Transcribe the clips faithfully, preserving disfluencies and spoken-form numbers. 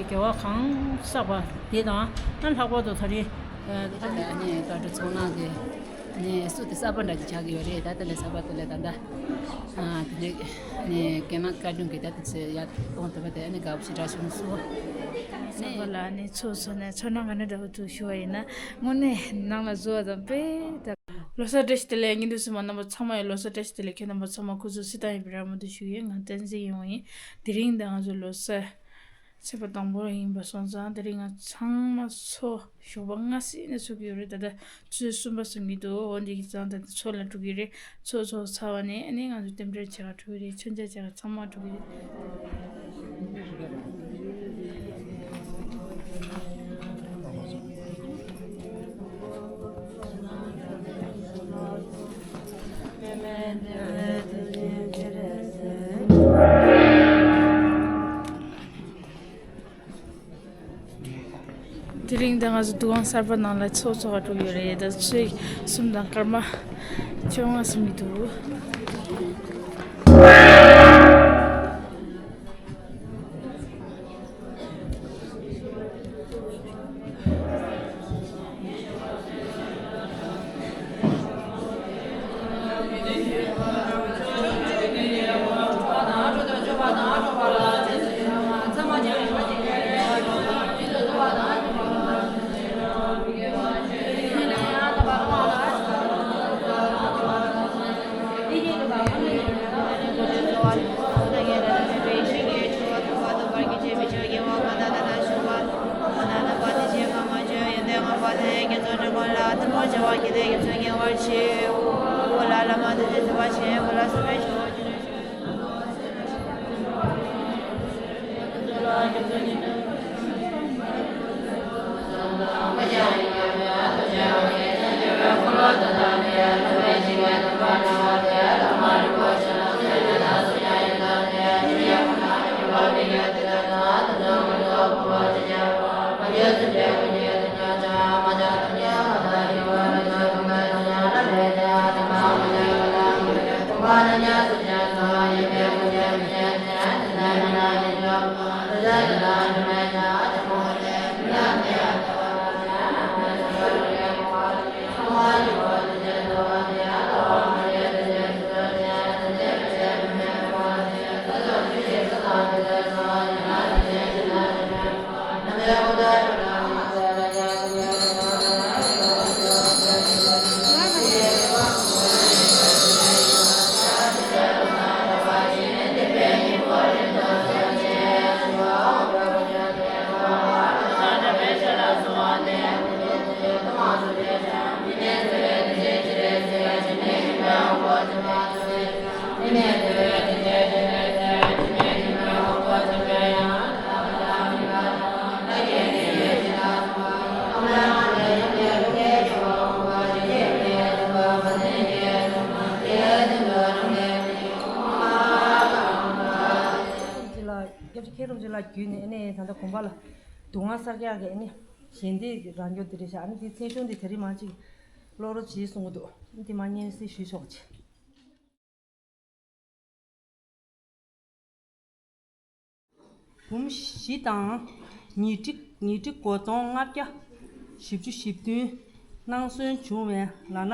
དགེ་བ་གང་བསགས་པ་དེ་དང་ཨ་ལྷག་པར་དུ་ད་རེས། ཨ་ནི་བཀའ་འདྲི་ཚོགས་གནང་སྟེ། ནས་སུ་དེ་གསར་པ་འདྲ་ཅིག་ཆགས་ཀྱི་ཡོད་རེད། ད་དེ་ལས་གསར་པ་དེ་ལས་ད་ལྟ་ཨ་དེ་འདྲའི་ནས་རྒན་ལགས་བཀའ་དྲུང་གིས་ད་དེ་ཚོ་ཡར་གཏོང་ཐུབ་པ་དེ་ཨ་ནི་དགའ་པོ་ཞེ་དྲག་བྱུང་སོང་། གསར་པ་ལ་ནས་ཚོགས་གཙོ་ནས་ཚོར་སྣང་ག་འདྲ་འདྲ་བོ་འདུག་ཞུ་བ་ཡིན་ན། དངོས་གནས་ནང་ལ་འཛུལ་བ་དང་དཔེ་ད། ལོ་གསར་བཀྲ་ཤིས་བདེ་ལེགས། དགེ་འདུན་སྲིད་མ་རྣམ་པ་ཚང་མ་ཡི་ལོ་གསར་བཀྲ་ཤིས་བདེ་ལེགས། ཁྱེད་རྣམ་པ་ཚང་མ་སྐུ་གཟུགས་བསིལ་ཐང་ཡིན་པའི་རེ་སྨོན་དུ་ཞུ་ཡས། ང་བསྟན་འཛིན་ཡིན་བ་ཡིན། དེ་རིང་ད་ང་ཚོ་ལོ་གསར་ཚེས་པ་དང་པོ་ཡིན་པ་སོང་ཙང་དེ་རིང་ང་ཚང་མ་ཚོ་ཞོགས་པ་སྔ་སེ་ནས་ཚོགས་ཀྱི་ཡོད་རེད། ད་ལྟ་ཆུ་ཚོད་གསུམ་པ་ཟིན་གྱི་འདུག་འོ་འདི་གི་ཙང་ད་ལྟ་ཚོགས་ལ་འགྲོ་གི་རེད། ཚོགས་ཚོགས་ཚར་བ་ནས་ཨ་ནི་ང་ཚོ་རྟེན་འབྲེལ་བྱེད་ག་འགྲོ་གི་རེད། མཆོད་མཇལ་བྱེད་ག་ཚང་མ་འགྲོ་གི་རེད། དེ་རིང་ད་ང་ཚོ་འདུ་ཁང་གསར་པ་ནང་ལ་ཚོགས་འཚོགས་ག་འགྲོ་གི་ཡོད་རེད། ད་ཆུ་ཚོད་གསུམ་དང་སྐར་མ་བཅོ་ལྔ་ཟིན་གྱི་འདུག་སྐྱབས་རྗེ་མཁན་རིན་པོ་ཆེ་ལགས་བརྒྱུད་ནས་ཨ་ནི་ད་ལྟ་དགོན་པ་ལ་འདུ་ཁང་གསར་རྒྱག་གི་ཨ་ནི་ཞལ་འདེབས་རག་རྒྱུ་དེ་རེད་ཤག་ཨ་ནི་དེ་མཚན་གཞུང་དེ་དེ་རིང་མ་གཅིག་ཀློག་རོགས་བྱེད་གསུང་གི་འདུག་ཨ་ནི་དེ་མ་སྙན་སེང་ཞུས་ཆོག་གི། འབུམ་བཞི་དང་ཉི་ཁྲི་ཉི་ཁྲི་གོ་སྟོང་ལྔ་བརྒྱ་བཞི་བཅུ་ཞེ་བདུན་གནང་སོན་བྱུང་བས་ལགས་ན།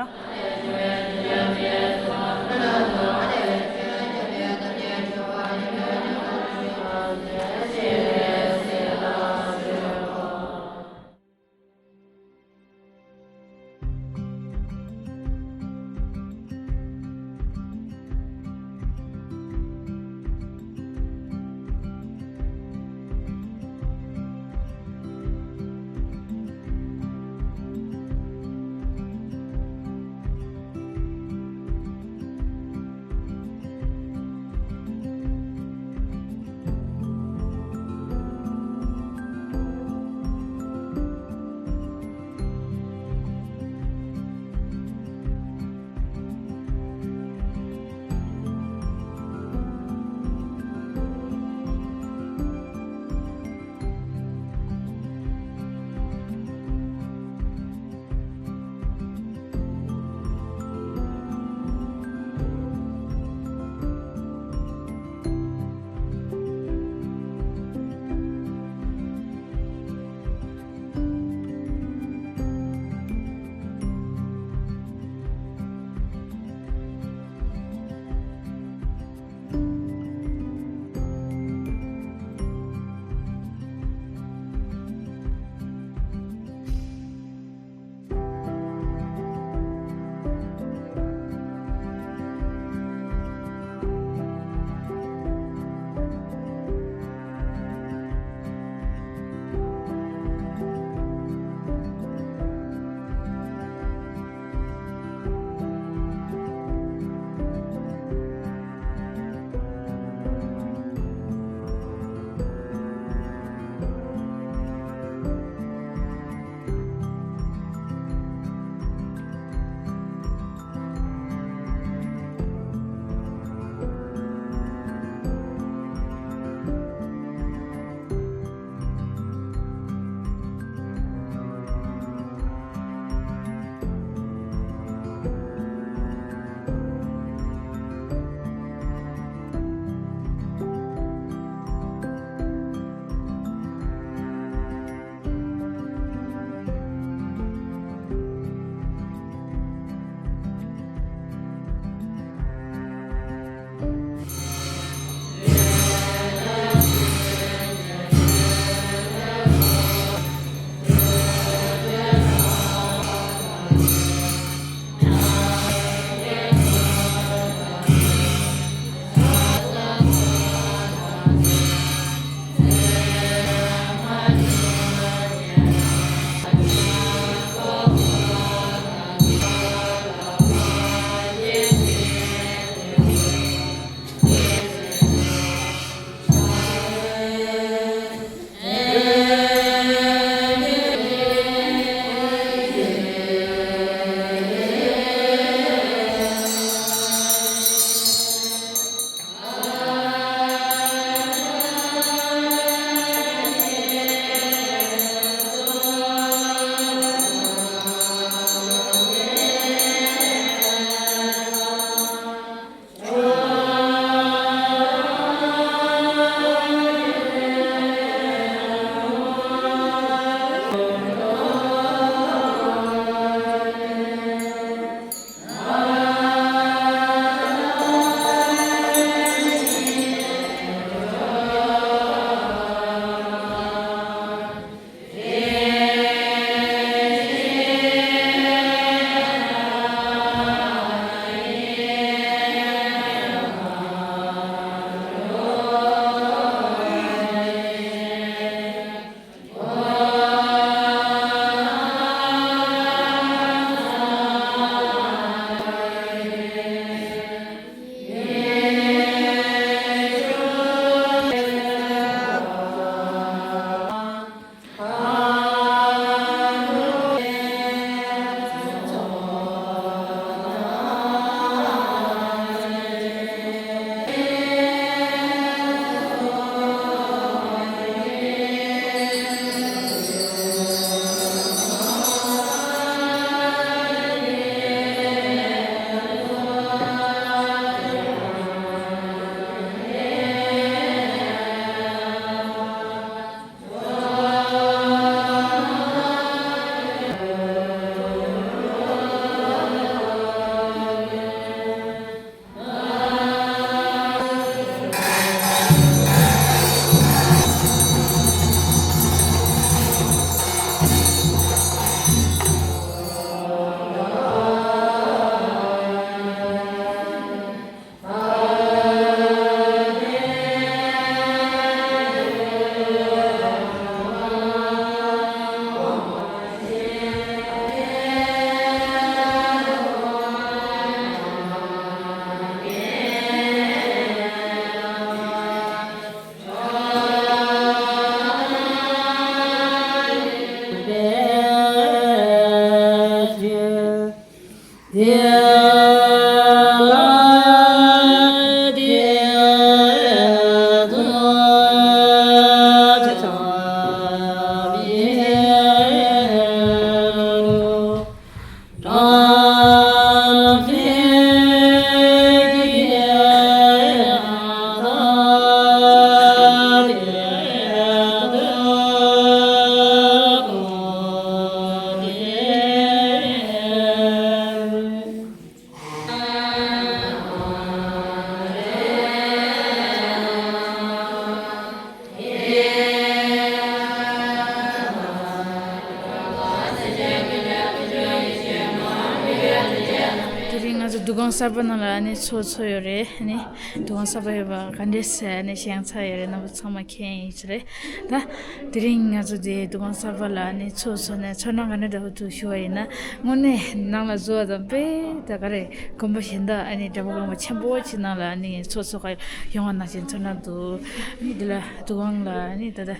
འདུ་ཁང་གསར་པ་ནང་ལ་ནི་ཚོགས་ཚོགས་ཡོད་རེད། ནི་འདུ་ཁང་གསར་པ་ཡོད་པ་ག་འདྲས་ཟེར་ནི་ཞེ་ཡང་ཚ་ཡོད་རེད། རྣམ་པ་ཚང་མ་མཁྱེན་ཡིན་ཅི་རེད། ད་དེ་རིང་ང་ཚོ་དེ་འདུ་ཁང་གསར་པ་ལ་ནི་ཚོགས་ཚོགས་ནས་ཚོར་སྣང་ག་འདྲ་འདྲ་པོ་འདུག་ཞུ་བ་ཡིན་ན། དངོས་གནས་ནང་ལ་འཛུལ་བ་དང་དཔེ་ད་ག་རེ་དགོན་པ་གཞན་དག་ཨ་ནི་འདྲ་པོ་གང་པོ་ཆེན་པོ་ཅིག་ནང་ལ་ནི་ཚོགས་ཚོགས་ག་ཡོང་བ་ནང་བཞིན་ཚོར་སྣང་འདུག་ཨ་ནི་འདི་ལ་འདུ་ཁང་ལ་ནི་ད་ལྟ།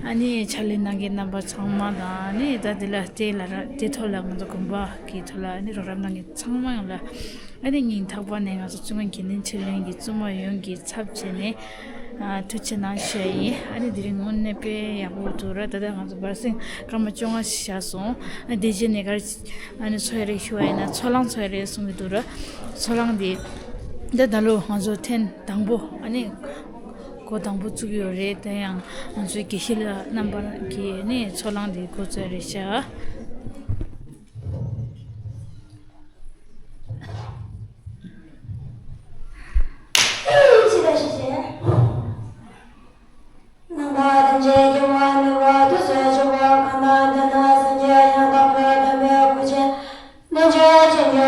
ཨ་ནི་ཕྱག་ལས་གནང་མཁན་རྣམ་པ་ཚང་མ་དང་ཨ་ནི་ད་དེ་ལ་དེ་ལ་ར་དེ་ཐོག་ལ་ང་ཚོ་དགོན་པ་གི་ཐོག་ལ་ཨ་ནི་རོགས་རམ་གནང་མཁན་ཚང་མ་ཡོངས་ལ་ཨ་ནི་སྙིང་ཐག་པ་ནས་ང་ཚོ་བཙུན་མ་དགེ་འདུན་ཆོས་གླིང་གི་བཙུན་མ་ཡོངས་ཀྱི་ཚབ་བྱས་ནས་ཨ་ཐུགས་རྗེ་གནང་ཞུ་ཡ་ཡིན། ཨ་ནི་དེ་རིང་དངོས་གནས་དཔེ་ཡག་པོ་འདུག་ར། ད་ལྟ་ང་ཚོ་བར་སེང་སྐར་མ་བཅོ་ལྔ་ཞིག་བཞག་སོང་། ཨ་དེ་རྗེས་ནས་ག་རེ་ཨ་ནི་འཚོགས་ཡ་རེད་ཞུ་བ་ཡིན་ན་ཚོགས་ལངས་འཚོགས་ཡ་རེད་གསུང་གི་འདུག་ར། ཚོགས་ལངས་དེ་ད་ད་ལོ་ང་ཚོ་ཐེངས་དང་པོ་ཨ་ནི། འགོ་དང་པོ་བཙུགས་ཡོད་རེད། དེ་ཡང་ང་ཚོའི་དགེ་བཤེས་ལགས་རྣམ་པ་གིས་ནི་ཚོགས་ལངས་འདི་འགོ་བཙུགས་རེད་ཤག་ནང་པ་ཐམས་ཅད་སྐྱོབ་པར་ནུས་པ། དུས་སུ་ཆོག་པ་གང་དང་ལྡན་ན། སངས་རྒྱས་ཡང་དག་པར་གདམས་པའི་སྐུ་ཅན། རྣལ་འབྱོར་མཁྱེན་བརྒྱ་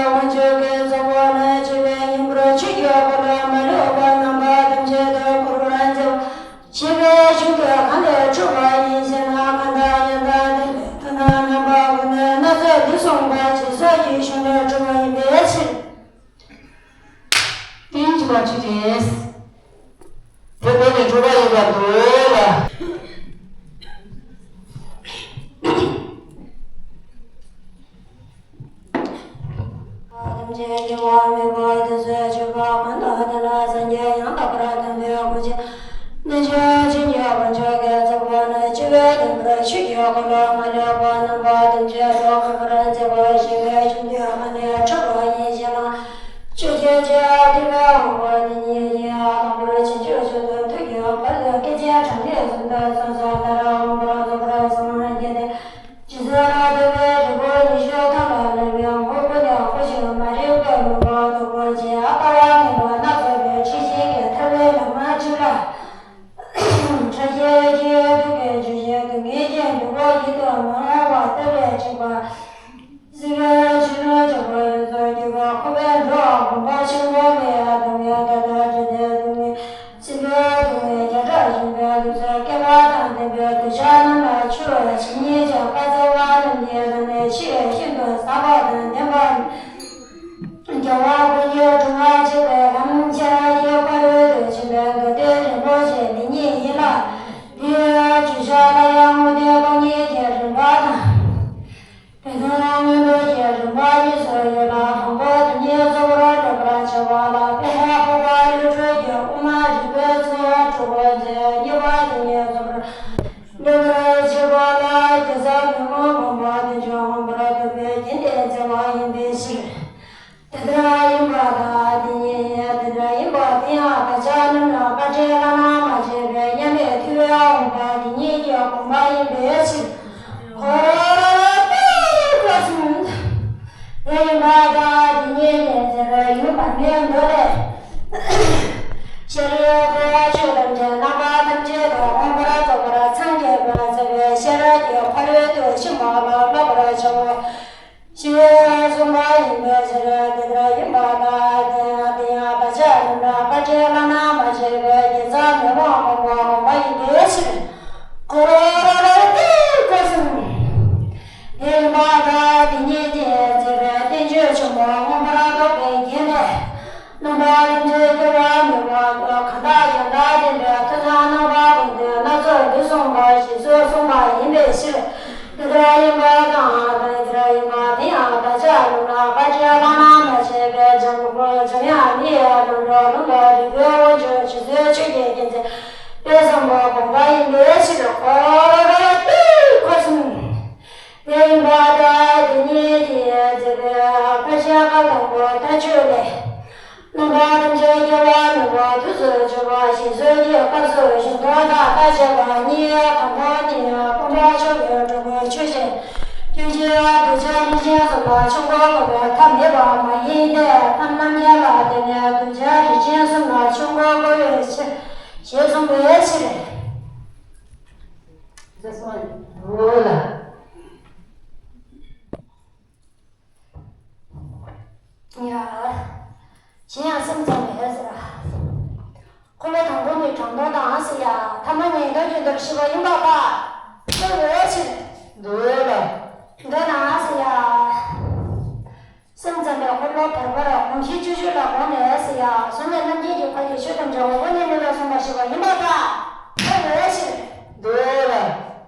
དབང་ཕྱུག་གི་ཚོགས་པ་ལ། སྤྱི་བོའི་སྙིང་པོར་ཆོས་ཀྱི་འཁོར་ལོ་མ་ལུས་པ། ནང་པ་ཐམས་ཅད་དུ་འཁོར་བར་མཛད་པ། ཞེས་པའི་གཞུང་དེ་གང་ལས་འཁྲུངས་པ་ཡིན་ཞེ་ན། གང་དང་ཡང་དག་ལྡན་པའི་ཐུབ་རྣམས་རྣམ་པ་ཀུན་ལས་སྣ་ཚོགས་འདི་གསུངས་པ་ཞེས་སོགས་ཀྱི་གཞུང་ལས་འཁྲུངས་པ་ཡིན་པའི་ཕྱིར། དེའི་བྱ་བ་ཆོས་ཅན། དེ་བོད་ནས་འཁྲུངས་པ་ཡིན་པར་འདོད་ལ། ཐམས་ཅད་སྐྱོབ་པར་ནུས་པ། དུས་སུ་ཆོག་པ་གང་དང་ལྡན་ན། སངས་རྒྱས་ཡང་དག་པར་གདམས་པའི་སྐུ་ཅན། རྣལ་འབྱོར་མཁྱེན་བརྒྱ་དབང་ཕྱུག་གི་ཚོགས་པ་ལ། སྤྱི་བོའི་སྙིང་པོར་ཆོས་ཀྱི་འཁོར་ལོ་མ་ལུས་པ། ནང་པ་ཐམས་ཅད་དུ་འཁོར་བར་མཛད་པ། ཞེས་པའི་གཞུང་དེ་གང་ལས་འཁྲུངས་པ་ཡིན་ཞེ་ན། ཆོས་ཀྱི་རྗེ་ཐུབ་པའི་དབང་པོ་དེ་ཉིད་ཡིན། དང་པོར་བྱང་ཆུབ་མཆོག་ཏུ་ཐུགས་ཀྱི་དཔལ་ལ། སྐད་ཅིག་གྲངས་མེད་གསུམ་དུ་ཚོགས་བསགས་ལྟར། འོད་འབར་རྫོགས་པར་སངས་རྒྱས་ཏེ། རྗེ་བཙུན་ལ་དད་པའི་སྒྲིག་པ་ཉི་ཤུ་ཐམ་པ་ལ་ལུས་པའི་འོག་ཀུན་ནས་འཁོར་ཞིང་མ་རིག་པའི་མུན་པ་སྟུག་པོ་ཅན། ལྟ་བ་ངན་པ་སྣ་ཚོགས་པའི་འཁྲི་ཤིང་གི་ཐལ་བའི་ལམ་འཆུགས་ལ། ཕྲ་རྒྱས་ཀྱི་སྡུག་བསྔལ་འཇུག་བཞིན་སྡུག་བསྔལ་གྱི་འདུན་པ་ཡིད་དུ་མི་འོང་བ་སྟོབས་ལས་གཅིག་པ། སྲིད་པའི་ཆུ་ལུད་ཆགས་པ་ཡོངས་སུ་གྱུར་པ། འཁོར་བའི་འགྲོ་བ་མུན་པ་ཆེན་པོ་ལས་ཐར་བའི་བདག་ལྟ་སྤྱོད་པའི་སྡུག་བསྔལ། སྲིད་པའི་སྡུག་བསྔལ་བརྒྱ་ཕྲག་བཞུགས་པའི་ལུགས་སུ། བསྐལ་པ་དང་ལྡན་པའི་གདུལ་བྱ་རྣམས་ལ་ཆུ་བོ་ཇི་སྙེད་ཅིག་དཀར་ཚེ་དབང་རྣམས་ཀྱི་ནང་ནས་ཆེས་ཤིན་ཏུ་ཟབ་པ་དང་ལྡན་པ། རྒྱལ་བ་ཀུན་གྱི་དྲུང་ན་གཤེགས་པའི་ལམ་ཁྱེད་རང་གི་ཕ་རོལ་ཏུ་ཕྱིན་པའི་མདོ་སྡེ་རིན་པོ་ཆེ་འདི་ཉིད་ཡིན་ལ། དེའི་བརྗོད་བྱ་སླར་ཡང་དངོས་བསྟན་སྟོང་ཉིད་ཀྱི་རིམ་པ་དང་། དེ་དང་མངོན་རྟོགས་ཀྱི་རིམ་པ་གཉིས་སུ་ཡོད་ལ། དང་པོ་དེ་ཉིད་གཙོ་བོར་འགྲེལ་པར་བྱ་བ་ལ། དཔེར་ན་འཕགས་པ་ཀླུ་སྒྲུབ་ཀྱི་དབུ་མ་རིགས་པའི་ཚུལ་དྲུག་པོ་མཛད། གཉིས་པ་དེ་ཉིད་གཙོ་བོར་འགྲེལ་པར་བྱེད་པ་ལ། རྒྱལ་ཚབ་ཉོན་མོངས་སྤངས་པ་དོན་བྱེད་མངོན་པར་རྫོགས་པའི་རྒྱན་ཏེ་མཛད་པ་ཡིན་པའི་ཕྱིར། དེ་ལྟར་ཡིན་པ་དང་། དེ་ཉིད་ཡིན། དེ་ལྟར་ཡིན་པ་དེ་ཡང་བདག་ཅག་རྣམས་ལ་དཀའ་བྲལ་བླ་ན་མ་མཆིས་པའི་མཉམ་མེད་ཐུབ་པའི་དབང་པོ་དེ་ཉིད་ཀྱི་དགོངས་པ་ཡིན་པའི་ཕྱིར། འཁོར་ལོ་ལ་དེ་ཡིན་པ་དང་། དེ་ཉིད་ཡིན། དེ་ལྟར་ཡིན་པ་མེད་མདོ་ལས། ཤེས་རབ་ཀྱི་ཆོས་ཐམས་ཅད་རྣམ་པ་ཐམས་ཅད་དུ་མངོན་པར་རྫོགས་པར་སངས་རྒྱས་པར་མཛད་པའི་ཤེས་རབ་ཀྱི་ཕ་རོལ་ཏུ་ཕྱིན་པ་ལ་བསླབ་པར་བྱའོ། ཞེས་གསུངས་པ་ཡིན་པའི་ཕྱིར། དེ་ལྟར་ཡིན་པ་དང་། དེ་ཡང་བདག་ཅག་རྣམས་ལ་དཀའ་བྲལ་བླ་ན་མ་མཆིས་པའི་རྒྱལ་ཚབ་ཉོན་མོངས་སྤངས་པའི་དགོངས་པ་ཡིན་པའི་ཕྱིར། འཁོར་ལོ་ལ་དེ་ཡིན་པ་དང་། དེ་ཉིད་ཀྱིས་མཛད་པའི་བསྟན་བཅོས་ཆེན་པོ་མངོན་པར་རྫོགས་པའི་རྒྱན་ལས། རྣམ་པ་ཐམས་ཅད་སྐྱོབ་པར་ནུས་པ། གང་དང་ཡང་དག་ལྡན་པའི་ཐུབ་རྣམས་རྣམ་པ་ཀུན་ལས་སྣ་ཚོགས་འདི་གསུངས་པ་ཞེས་སོགས་གསུངས་པ་ཡིན་པའི་ཕྱིར། དེ་ལྟར་ཡིན་པ་དང་། དེ་ལྟར་ཡིན་པ་དེ་ཡང་བདག་ཅག་རྣམས་ལ་དཀའ་བྲལ་བླ་ན་མ་མཆིས་པའི་འཇམ་དཔལ་འཇམ་དབྱངས་མི་ཡི་རྣམ་གྲོལ་ལུང་དང་རིགས་པའི་དབང་ཕྱུག་རྗེ་བཙུན་ཆོས་ཀྱི་རྒྱལ་མཚན་དཔལ་བཟང་པོའི་དགོངས་པ་ཡིན་པའི་ཕྱིར། འཁོར་ལོ་ལ་དེ་ཡིན་པ་དང་། དེ་ཡིན་པ་དང་། དེ་ཉིད་ཀྱིས་མཛད་པའི་ཕར་ཕྱིན་བཀའ་དང་པོ་མཐའ་དཔྱོད་ལས། རྣམ་པ་ཐམས་ཅད་སྐྱོབ་པར་ནུས་པ་དུས་སུ་ཆོག་པ་ཞེས་སོགས་ཀྱི་སྐབས་སུ་གཞུང་དོན་དང་བརྟག་དཔྱད་པ་གཉིས། དང་པོ་ནི་སྤངས་པ་མཆོག་གི་དྲུག་པོའི་ཆོས་ཅན། སྐྱེ་འཆི་གདུལ་བྱ་རིགས་ཅན་གསུམ་ལ་ཆོས་འཁོར་བསྐོར་བའི་ཐབས་མེད་པ་མ་ཡིན་ཏེ། ཐབས་རྣམ་གཉིས་ལ་བརྟེན་ནས་གདུལ་བྱ་རིགས་ཅན་གསུམ་ལ་ཆོས་འཁོར་བསྐོར་བའི་ཕྱིར་ཞེས་གསུངས་པའི་ཕྱིར། འོ་ལ། ཡ། དང་པོ་ནི་དྲང་དོན་དང་ཟེར་ཡ། ཐ་མ་ཉིད་ལྟ་བྱེད་འདིར་ཤེས་པ་ཡིན་པར་ཐལ། དེ་འོ་ཕྱིར། འདོད་ལ། འདོད་ན་ཟེར་ཡ། སེམས་ཙམ་པའི་འཁོར་ལོ་བར་པར་དགོངས་གཞི་བཅུ་བཅུ་ལ་དགོངས་ནས་ཟེར་ཡ། གཟུགས་ནས་རྣམ་མཁྱེན་གྱི་ཁ་ཅིག་ཆོས་དང་འདྲ་བ་པོ་ཉིད་མེད་པར་གསུངས་པ་ཞིག་པ་ཡིན་པར་ཐལ། དེ་འོ་ཕྱིར། འདོད་ལ།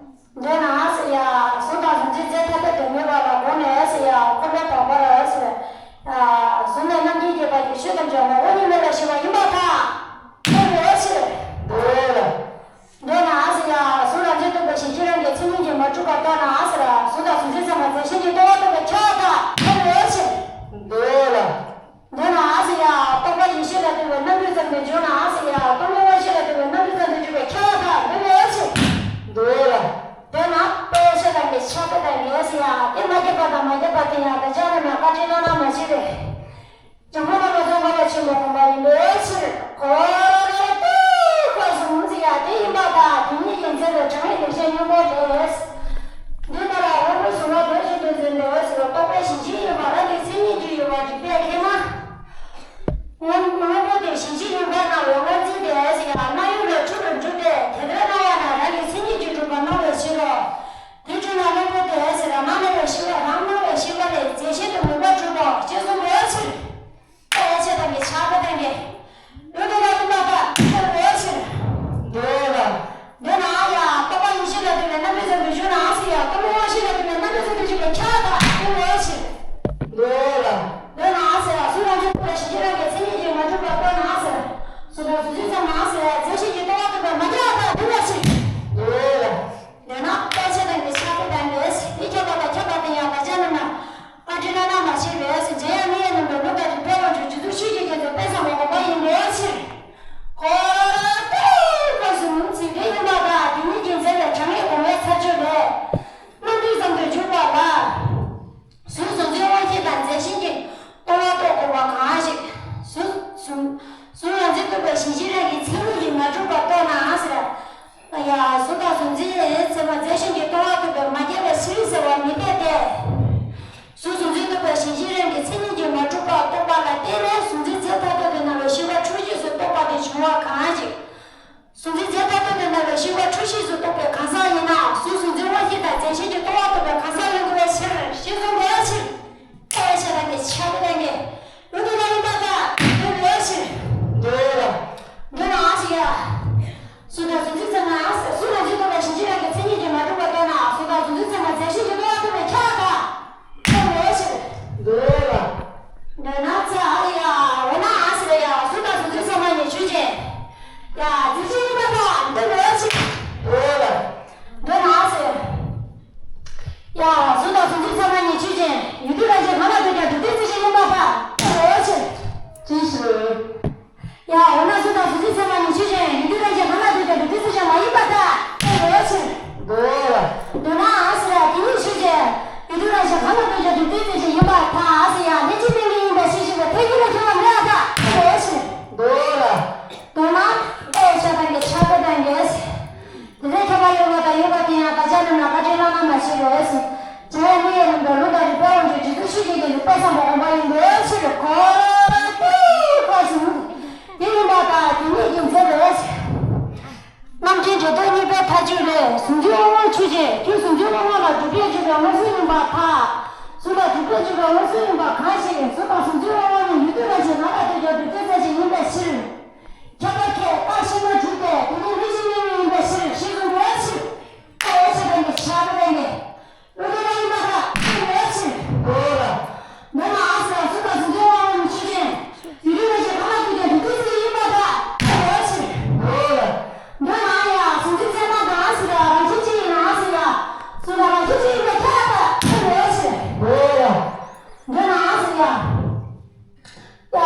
འདོད་ན་ཟེར་ཡ། གཟུགས་དང་གཟུགས་ཅན་རྫས་ཐ་དད་དུ་མེད་པ་ལ་དགོངས་ནས་ཟེར་ཡ། འཁོར་ལོ་བར་པར་ཟེར། གཟུགས་ནས་རྣམ་མཁྱེན་གྱི་ཁ་ཅིག་ཆོས་དང་འདྲ་བ་པོ་ཉིད་མེད་པ་ཞིག་པ་ཡིན་པར་ཐལ། དེ་འོ་ཕྱིར། འདོད་ལ། འདོད་ན་ཟེར་ཡ། གཟུགས་རང་མཚན་རྟོག་པའི་གཞན་གཞི་རང་གི་མཚན་ཉིད་ཀྱིས་མ་གྲུབ་པར་རྟོགས་ན་ཟེར། གཟུགས་དང་གཟུགས་ཅན་ཚང་མ་རྫས་གཞན་གྱིས་རྟོགས་པར་རྟོགས་པའི་ཁྱབ་པར་ཐལ། དེ་འོ་ཕྱིར། འདོད་ལ། འདོད་ན་ཟེར་ཡ། རྟོག་པ་ཡེ་ཤེས་ལ་ལྟོས་པའི་རྣམ་སྤྲུལ་ཙམ་དུ་འཇོག་ན་ཟེར་ཡ། རྟོག་མེད་དབང་ཤེས་ལ་ལྟོས་པའི་རྣམ་སྤྲུལ་ཙམ་དུ་འཇོག་པའི་ཁྱབ་པར་ཐལ། དེ་འོ་ཕྱིར། འདོད་ལ། འདོད་ན་དཔེ་བྱད་དང་གི་ཆ་དེ་དང་གི་ཟེར་ཡ། དེ་མ་སྐྱེས་པ་དང་མ་སྐྱེས་པ་དེ་ཡང་དེ་ཅག་རྣམས་ལ་བཀའ་དྲིན་བླ་ན་མ་མཆིས་པས། འཇམ་མགོན་བླ་མ་ཙོང་ཁ་པ་ཆེན་པོ་དགོངས་པ་ཡིན་པའི་ཕྱིར། འཁོར་ལོ་ལྟོས་གོས་སུ་ངོམས་ཟེར་ཡ་དེ་ཡིན་པར་ཐལ། དེ་ཉིད་ཀྱིས་མཛད་པའི་དྲང་བའི་ལེགས་བཤད་སྙིང་པོ་དེ། འདི་ལྟར་དབང་པོའི་གཟུང་བ་དོན་བཞིན་དུ་འཛིན་པའི་ཕྱིར་རྟོག་པའི་གཞན་གཞི་ཡིན་པ་རང་གི་མཚན་ཉིད་ཀྱིས་ཡོད་པར་རིགས་པས་ཁས་ན། དབང་དབང་པོ་དེ་གཞན་གཞི་ཡིན་པར་སྣང་བའི་དབང་འཛིན་དེ་ཟེར་ཡ་སྣང་ཡུལ་ལ་འཁྲུལ་པར་འགྱུར་ཏེ། དེ་ལྟར་སྣང་བ་ན་རང་གི་མཚན་ཉིད་ཀྱིས་གྲུབ་པར་སྣང་བའི་ཕྱིར་རོ། དེ་འཁྲུལ་སྣང་དབང་པོ་དེ་ཟེར་ཡ་སྣང་བའི་ཤེས་པ་རང་སྣང་བའི་ཤེས་པ་ལས་རྫས་གཞན་དུ་ངེས་པར་གྲུབ་པ་ཞེས་གསུངས་པའི་ཕྱིར། དཔེ་བྱད་དང་གི་ཆ་དེ་དང་གི། ལུགས་དེ་ལ་ལྟོས་པར་ཐལ། དེ་འོ་ཕྱིར། འདོད་ལ། འདོད་ན་ཡ། རྟོག་པ་ཡེ་ཤེས་ལ་ལྟོས་པའི་རྣམ་སྤྲུལ་ཙམ་དུ་འཇོག་ན་ཟེར་ཡ། རྟོག་མེད་དབང་ཤེས་ལ་ལྟོས་པའི་རྣམ་སྤྲུལ་ཙམ་དུ་འཇོག་པའི་ཁྱབ་པར་ཐལ། དེ་འོ་ཕྱིར། འདོད་ལ། འདོད་ན་ཟེར་ཡ། གཟུགས་རང་མཚན་རྟོག་པའི་གཞན་གཞི་རང་གི་མཚན་ཉིད་ཀྱིས་མ་གྲུབ་པར་རྟོགས་ན་ཟེར། གཟུགས་དང་གཟུགས་ཅན་ཚང་མ་ཟེར་ཡ་རྫས་གཞན་གྱིས་རྟོགས་པར་རྟོགས་པའི་མ་ཁྱབ་པར་ཐལ། དེ་འོ་ཕྱིར། འདོད་ལ། འདོད་ན་དཔེ་བྱད་དང་གི་ཆ་དེ་དང་གི། དེ་ཁྱབ་པ་དང་ཁྱབ་པ་དེ་ཡང་དེ་ཅག་རྣམས་ལ་བཀའ་དྲིན་བླ་ན་མ་མཆིས་པས། འཇམ་དབྱངས་མི་ཡི་རྣམ་གྲོལ་ལུགས་དང་རིགས་པའི་དབང་ཕྱུག་རྗེ་བཙུན་ཆོས་ཀྱི་རྒྱལ་པོས་དཔེ་བཟང་པོ་དགོངས་པ་ཡིན་པའི་ཕྱིར། འཁོར་ལོ་ལྟོས་གོས་སུ་ངོམས་ཟེར་དེ་ཡིན་པར་ཐལ། དེ་ཉིད་ཀྱིས་མཛད་པའི་དྲང་བའི་དགོངས་པའི་མཚར་ཆོས་ལས། རྣམ་སྤྲུལ་ཙམ་དུ་འཇུག་པ་ལ། གཟུགས་གཟུགས་ཅན་དབང་ཤེས་དང་རྫས་གཞན་གྱིས་རྟོགས་པར་རྟོགས་དགོས་པ་གང་ཞིག་གཟུགས་གཟུགས་གཟུགས་རང་མཚན་རྟོག་པའི་གཞན་གཞི་རང་གི་མཚན་ཉིད་ཀྱིས་མ་གྲུབ་པར་རྟོགས་ན་ཟེར། ཡ། གཟུགས་དང་གཟུགས་ཅན་ཚང་མ་རྫས་གཞན་གྱིས་རྟོགས་པར་རྟོགས་པའི་མ་ཁྱབ་པའི་ཕྱིར་ཟེར་བ་མི་འཐད་དེ། གཟུགས་གཟུགས་ཅན་རྟོག་པའི་གཞན་གཞི་རང་གི་མཚན་ཉིད་ཀྱིས་མ་གྲུབ་པར་རྟོགས་པ་ལ་བརྟེན་ནས་གཟུགས་ཅན་རྫས་ཐ་དད་དུ་སྣང་བའི་ཤེས་པ་འཁྲུལ་རྐྱེན་སོགས་རྟོག་པ་དེ་བྱུང་བ་གང་ཞིག་གཟུགས་ཅན་རྫས་ཐ་དད་དུ་སྣང་བའི་ཤེས་པ་འཁྲུལ་རྐྱེན་སོགས་རྟོག་པའི་གང་ཟག་ཡིན་ན། གཟུགས་གཟུགས་ཅན་དབང་ཤེས་དང་རྫས་གཞན་གྱིས་རྟོགས་པར་རྟོགས་པའི་གང་ཟག་ཡིན་དགོས་པའི་ཕྱིར་ཞེས་གསུངས་པའི་ཕྱིར། ལྟ་བའི་ཆ་དང་གི་ཆ་དེ་དང་གི། ལུགས་དེ་ལ་ལྟོས་པར་ཐལ། དེ་འོ་ཕྱིར། འདོད་ལ། འདོད་ན་ཟེར་ཡ། གཟུགས་དང་གཟུགས་ཅན་ཚང་མ་ཟེར། གཟུགས་རང་མཚན་རྟོག་པའི་གཞན་གཞི་རང་གི་མཚན་ཉིད་ཀྱིས་མ་གྲུབ་པར་རྟོགས་ན། གཟུགས་དང་གཟུགས་ཅན་ཚང་མ་རྫས་གཞན་གྱིས་རྟོགས་པར་རྟོགས་པའི་ཁྱབ་པར་ཐལ། དེ་འོ་ཕྱིར། འདོད་ལ། འདོད་ན་ཟེར་ཡ། འོ་ན་ཟེར་ཡ། གཟུགས་དང་གཟུགས་ཅན་ཚང་མ་ནི་ཆོས་ཅན། ཡ། རྫས་གཞན་ཡིན་པར་ཐལ། དེ་འོ་ཕྱིར། འདོད་ལ། འདོད་ན་ཟེར། ཡ། གཟུགས་དང་གཟུགས་ཅན་ཚང་མ་ཉིད་ཆོས་ཅན། ཡུལ་དུས་རང་བཞིན་གང་ལ་ལྟོས་ཀྱང་གྲུབ་མཐའི་རྩོད་གཞི་ཡིན་པར་ཐལ། དེ་འོ་ཕྱིར། ཅི་ཞིག་ཡ། འོ་ན་གཟུགས་དང་གཟུགས་ཅན་ཚང་མ་ཉིད་ཆོས་ཅན། ཡུལ་དུས་རང་བཞིན་གང་ལ་ལྟོས་ཀྱང་གྲུབ་མཐའི་རྩོད་གཞི་མ་ཡིན་པར་ཐལ། དེ་འོ་ཕྱིར། འདོད་ལ། འདོད་ན་ཟེར་ཡ། དེ་ཉིད་ཆོས་ཅན། ཡུལ་དུས་རང་བཞིན་གང་ལ་ལྟོས་ཀྱང་གྲུབ་མཐའི་རྩོད་གཞི་ཡིན་པར་ཐལ་ཟེར་ཡ། ལྷན་ཅིག་དམིགས་མེད་ཡིན་པའི་ཕྱིར་ཞེས་པའི་ཐལ་འགྱུར་ལ་ཁྱབ་པ་མེད་པར་ཐལ། དེ་འོ་ཕྱིར། འདོད་ལ། འདོད་ན་ལྟ་བའི་ཆ་དང་གི་ཆ་དེ་དང་གི། དེ་ལས་ཁྱབ་པ་ཡོད་པ་དང་ཡོད་པ་དེ་ཡང་བདག་ཅག་རྣམས་ལ་བཀའ་དྲིན་བླ་ན་མ་མཆིས་པས། འཇམ་དབྱངས་མི་ཡི་རྣམ་གྲོལ་ལུགས་དང་རིགས་པའི་དབང་ཕྱུག་རྗེ་བཙུན་ཆོས་ཀྱི་རྒྱལ་པོས་དཔེ་བཟང་པོ་དགོངས་པ་ཡིན་པའི་ཕྱིར། འཁོར་ལོ་ལྟོས་གོས་སུ། དེ་ཡིན་པར་ཐལ། དེ་ཉིད་ཀྱིས་མཛད་པའི། རྣམ་མཁྱེན་འགྲེལ་དོན་གཉིས་པའི་མཐའ་དཔྱོད་ལས། གཟུགས་འཛིན་དབང་པོ་ཆོས་ཅན། ཁྱོད་གཟུགས་འཛིན་དབང་པོ་ལ་གྲུབ་པས་བརྗོད་པའི་མངོན་སུམ་ཡིན་པར་ཐལ། གཟུགས་ལ་གྲུབ་པས་བརྗོད་པའི་མངོན་སུམ་ཡིན་པ་གང་ཞིག་གཟུགས་དང་གཟུགས་འཛིན་དབང་པོ་ནི་ཡུལ་དུས་རང་བཞིན་གང་ལ་ལྟོས་ཀྱང་གྲུབ་མཐའི་རྩོད་གཞི་ཡིན་པའི་ཕྱིར། ཁྱབ་པ་ཁས་བཏགས་ཤིང་མ་གྲུབ་པས་དེ་ནི་ལྷན་ཅིག་དམིགས་མེད་ཡིན་པའི་ཕྱིར་ཞེས་གསུངས་པའི་ཕྱིར། ལྟ་བའི་ཆ་དང་གི་ཆ་དེ་ལས་ནི། ལུགས་དེ་ལ་ཡིན་པར་ཐལ། དེ་འོ་ཕྱིར། འདོད་ལ། འདོད་ན་ཟེར་ཡ། གཟུགས་དང་གཟུགས་འཛིན་དབང་པོ་ནི་ཆོས་ཅན། ཡུལ་དུས་རང་བཞིན་གང་ལ་ལྟོས་ཀྱང་གྲུབ་མཐའི་རྩོད་གཞི་ཡིན་པར་ཐལ། དེ་འོ་ཕྱིར། འདོད་ལ། འདོད་ན་ཡ། གཟུགས་འཛིན་ཚད་མ་དང་ཟེར་ཡ། རང་བཞིན་གཅིག་ཡིན་ན་ཟེར་ཡ། གཟུགས་དང་རང་བཞིན་གཅིག་ཡིན་པས་ཁྱབ་པར་ཐལ། དེ་འོ་ཕྱིར། འདོད་ལ། འདོད་ན་ཟེར་ཡ། ཡ།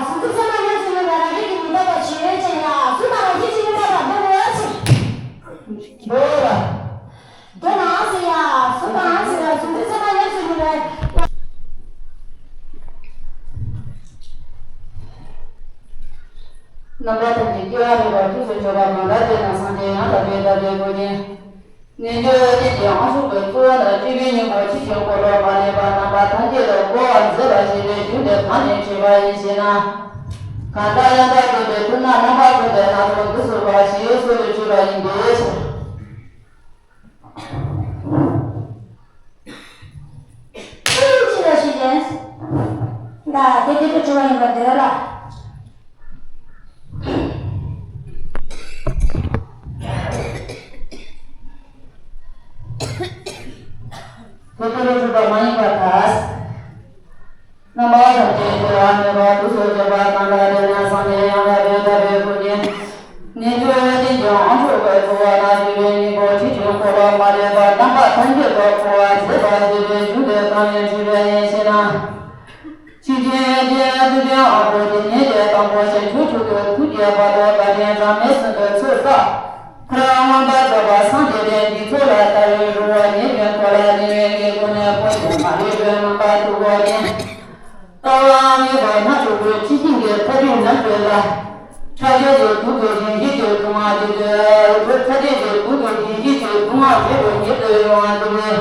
གཟུགས་འཛིན་ཚད་མ་ཉམས་སུ་མྱོང་བའི་རང་རིག་གི་མི་རྟག་པ་ཆོས་ཅན། ཡ། གཟུགས་དང་རང་བཞིན་གཅིག་ཡིན་པར་ཐལ། དེ་འོ་ཕྱིར། འདོད་ལ། འདོད་ན་ཟེར་ཡ། གཟུགས་དང་ཟེར་ཡ། གཟུགས་འཛིན་ཚད་མ་ཉམས་སུ་མྱོང་བའི། རྣམ་པ་ཐམས་ཅད་སྐྱེ་བ་རིགས་པ་དུས་སུ་ཆོད་པ་མ་འདྲ་དེ་དང་སངས་རྒྱས་ཡང་དག་པའི་བདག་ལས་དགོས་ནས། རྣལ་འབྱོར་ཅན་གྱི་དབང་ཕྱུག་གི་གཙོ་བོ་ནི་སྤྲུལ་པའི་སྙིང་པོ་ཆོས་ཀྱི་འཁོར་ལོ་མ་ལུས་པ་རྣམ་པ་ཐམས་ཅད་ལ་བསྐོར་བར་མཛད་པ་ཞེས་པའི་རྒྱུ་འདི་གང་ནས་འཁྲུལ་པ་ཡིན་ཞེ་ན། གང་དག་ཡང་དག་བསྟན་པའི་ཐུགས་སྣང་རྣམ་པར་གོམས་པའི་སྣ་ཚོགས་འདི་སོགས་པ་ཞེས་གསོལ་དུ་ཆུད་པ་ཡིན་པས། ཅི་ལ་ཞིག་ཅན། ད་དེ་དེ་དུ་གྲུབ་པ་ཡིན་པར་འདོད་ལ། དེ་དེ་དུ་གྲུབ་པ་མ་ཡིན་པར་ཐལ། རྣམ་པ་ཐམས་ཅད་དུ་ཨ་མེད་པ་དུ་སོ་བྱེད་པ་གང་དག་དེ་ནས་སངས་རྒྱས་ཡང་དག་པའི་ཐར་པའི་སྐུ་ནི། ནི་འཇུག་ཡོད་དེ་ཀྱང་འཁྲུལ་པའི་འཁོར་བ་ན་སྐྱེ་བའི་སྙིང་པོ་ཕྱིན་ཅི་འཁོར་ལོ་མ་ལུས་པ་རྣམ་པ་ཐམས་ཅད་དུ་འཁོར་བ་ཟད་པར་བྱེད་པའི་རྒྱུ་དེ་གང་ཡིན་དྲིས་པས་ཡིན་ཞེ་ན། ཕྱིན་ཆད་དེ་ཡང་དུས་དེ་ཨ་ཁུ་དེ་ཉིད་དེ་དང་པོ་ཞིག་ཐུགས་ཐུགས་ཀྱི་ཐུགས་བསྐྱེད་བར་དུ་བཀའ་དྲིན་གྲངས་མེད་གསུམ་དུ་ཚོགས་བསགས། ཁོ་རང་མངོན་པར་རྫོགས་པར་སངས་རྒྱས་པའི་འདི་ཚོགས་ལ་ལྟ་བའི་རུ་བ་ཉེ་བའི་འཁོར་ལ་ཉེ་བའི་དགེ་སྐོར་ནས་འཁོར་དུ་མ་ལུས་པའི་མངོན་པར་ཐུགས་འོག་ནས། ལྟ་བ་ངེས་པ་སྣ་ཚོགས་པའི་ཕྱི་ཤིང་གི་ཐ་ཕིང་ལམ་སྟོན་ལ། ཕྲ་རྒྱས་ཀྱི་གུར་དུ་བཞེངས་ཤིང་གི་སྒྲུབ་ངག་འདི་ལྟར་ཕྲ་རྒྱས་ཀྱི་གུར་དུ་བཞེངས་ཤིང་གི་སྒྲུབ་ངག་འདི་ལྟར་ཉེར་དུ་ཡོང་བ་འདི་ལས།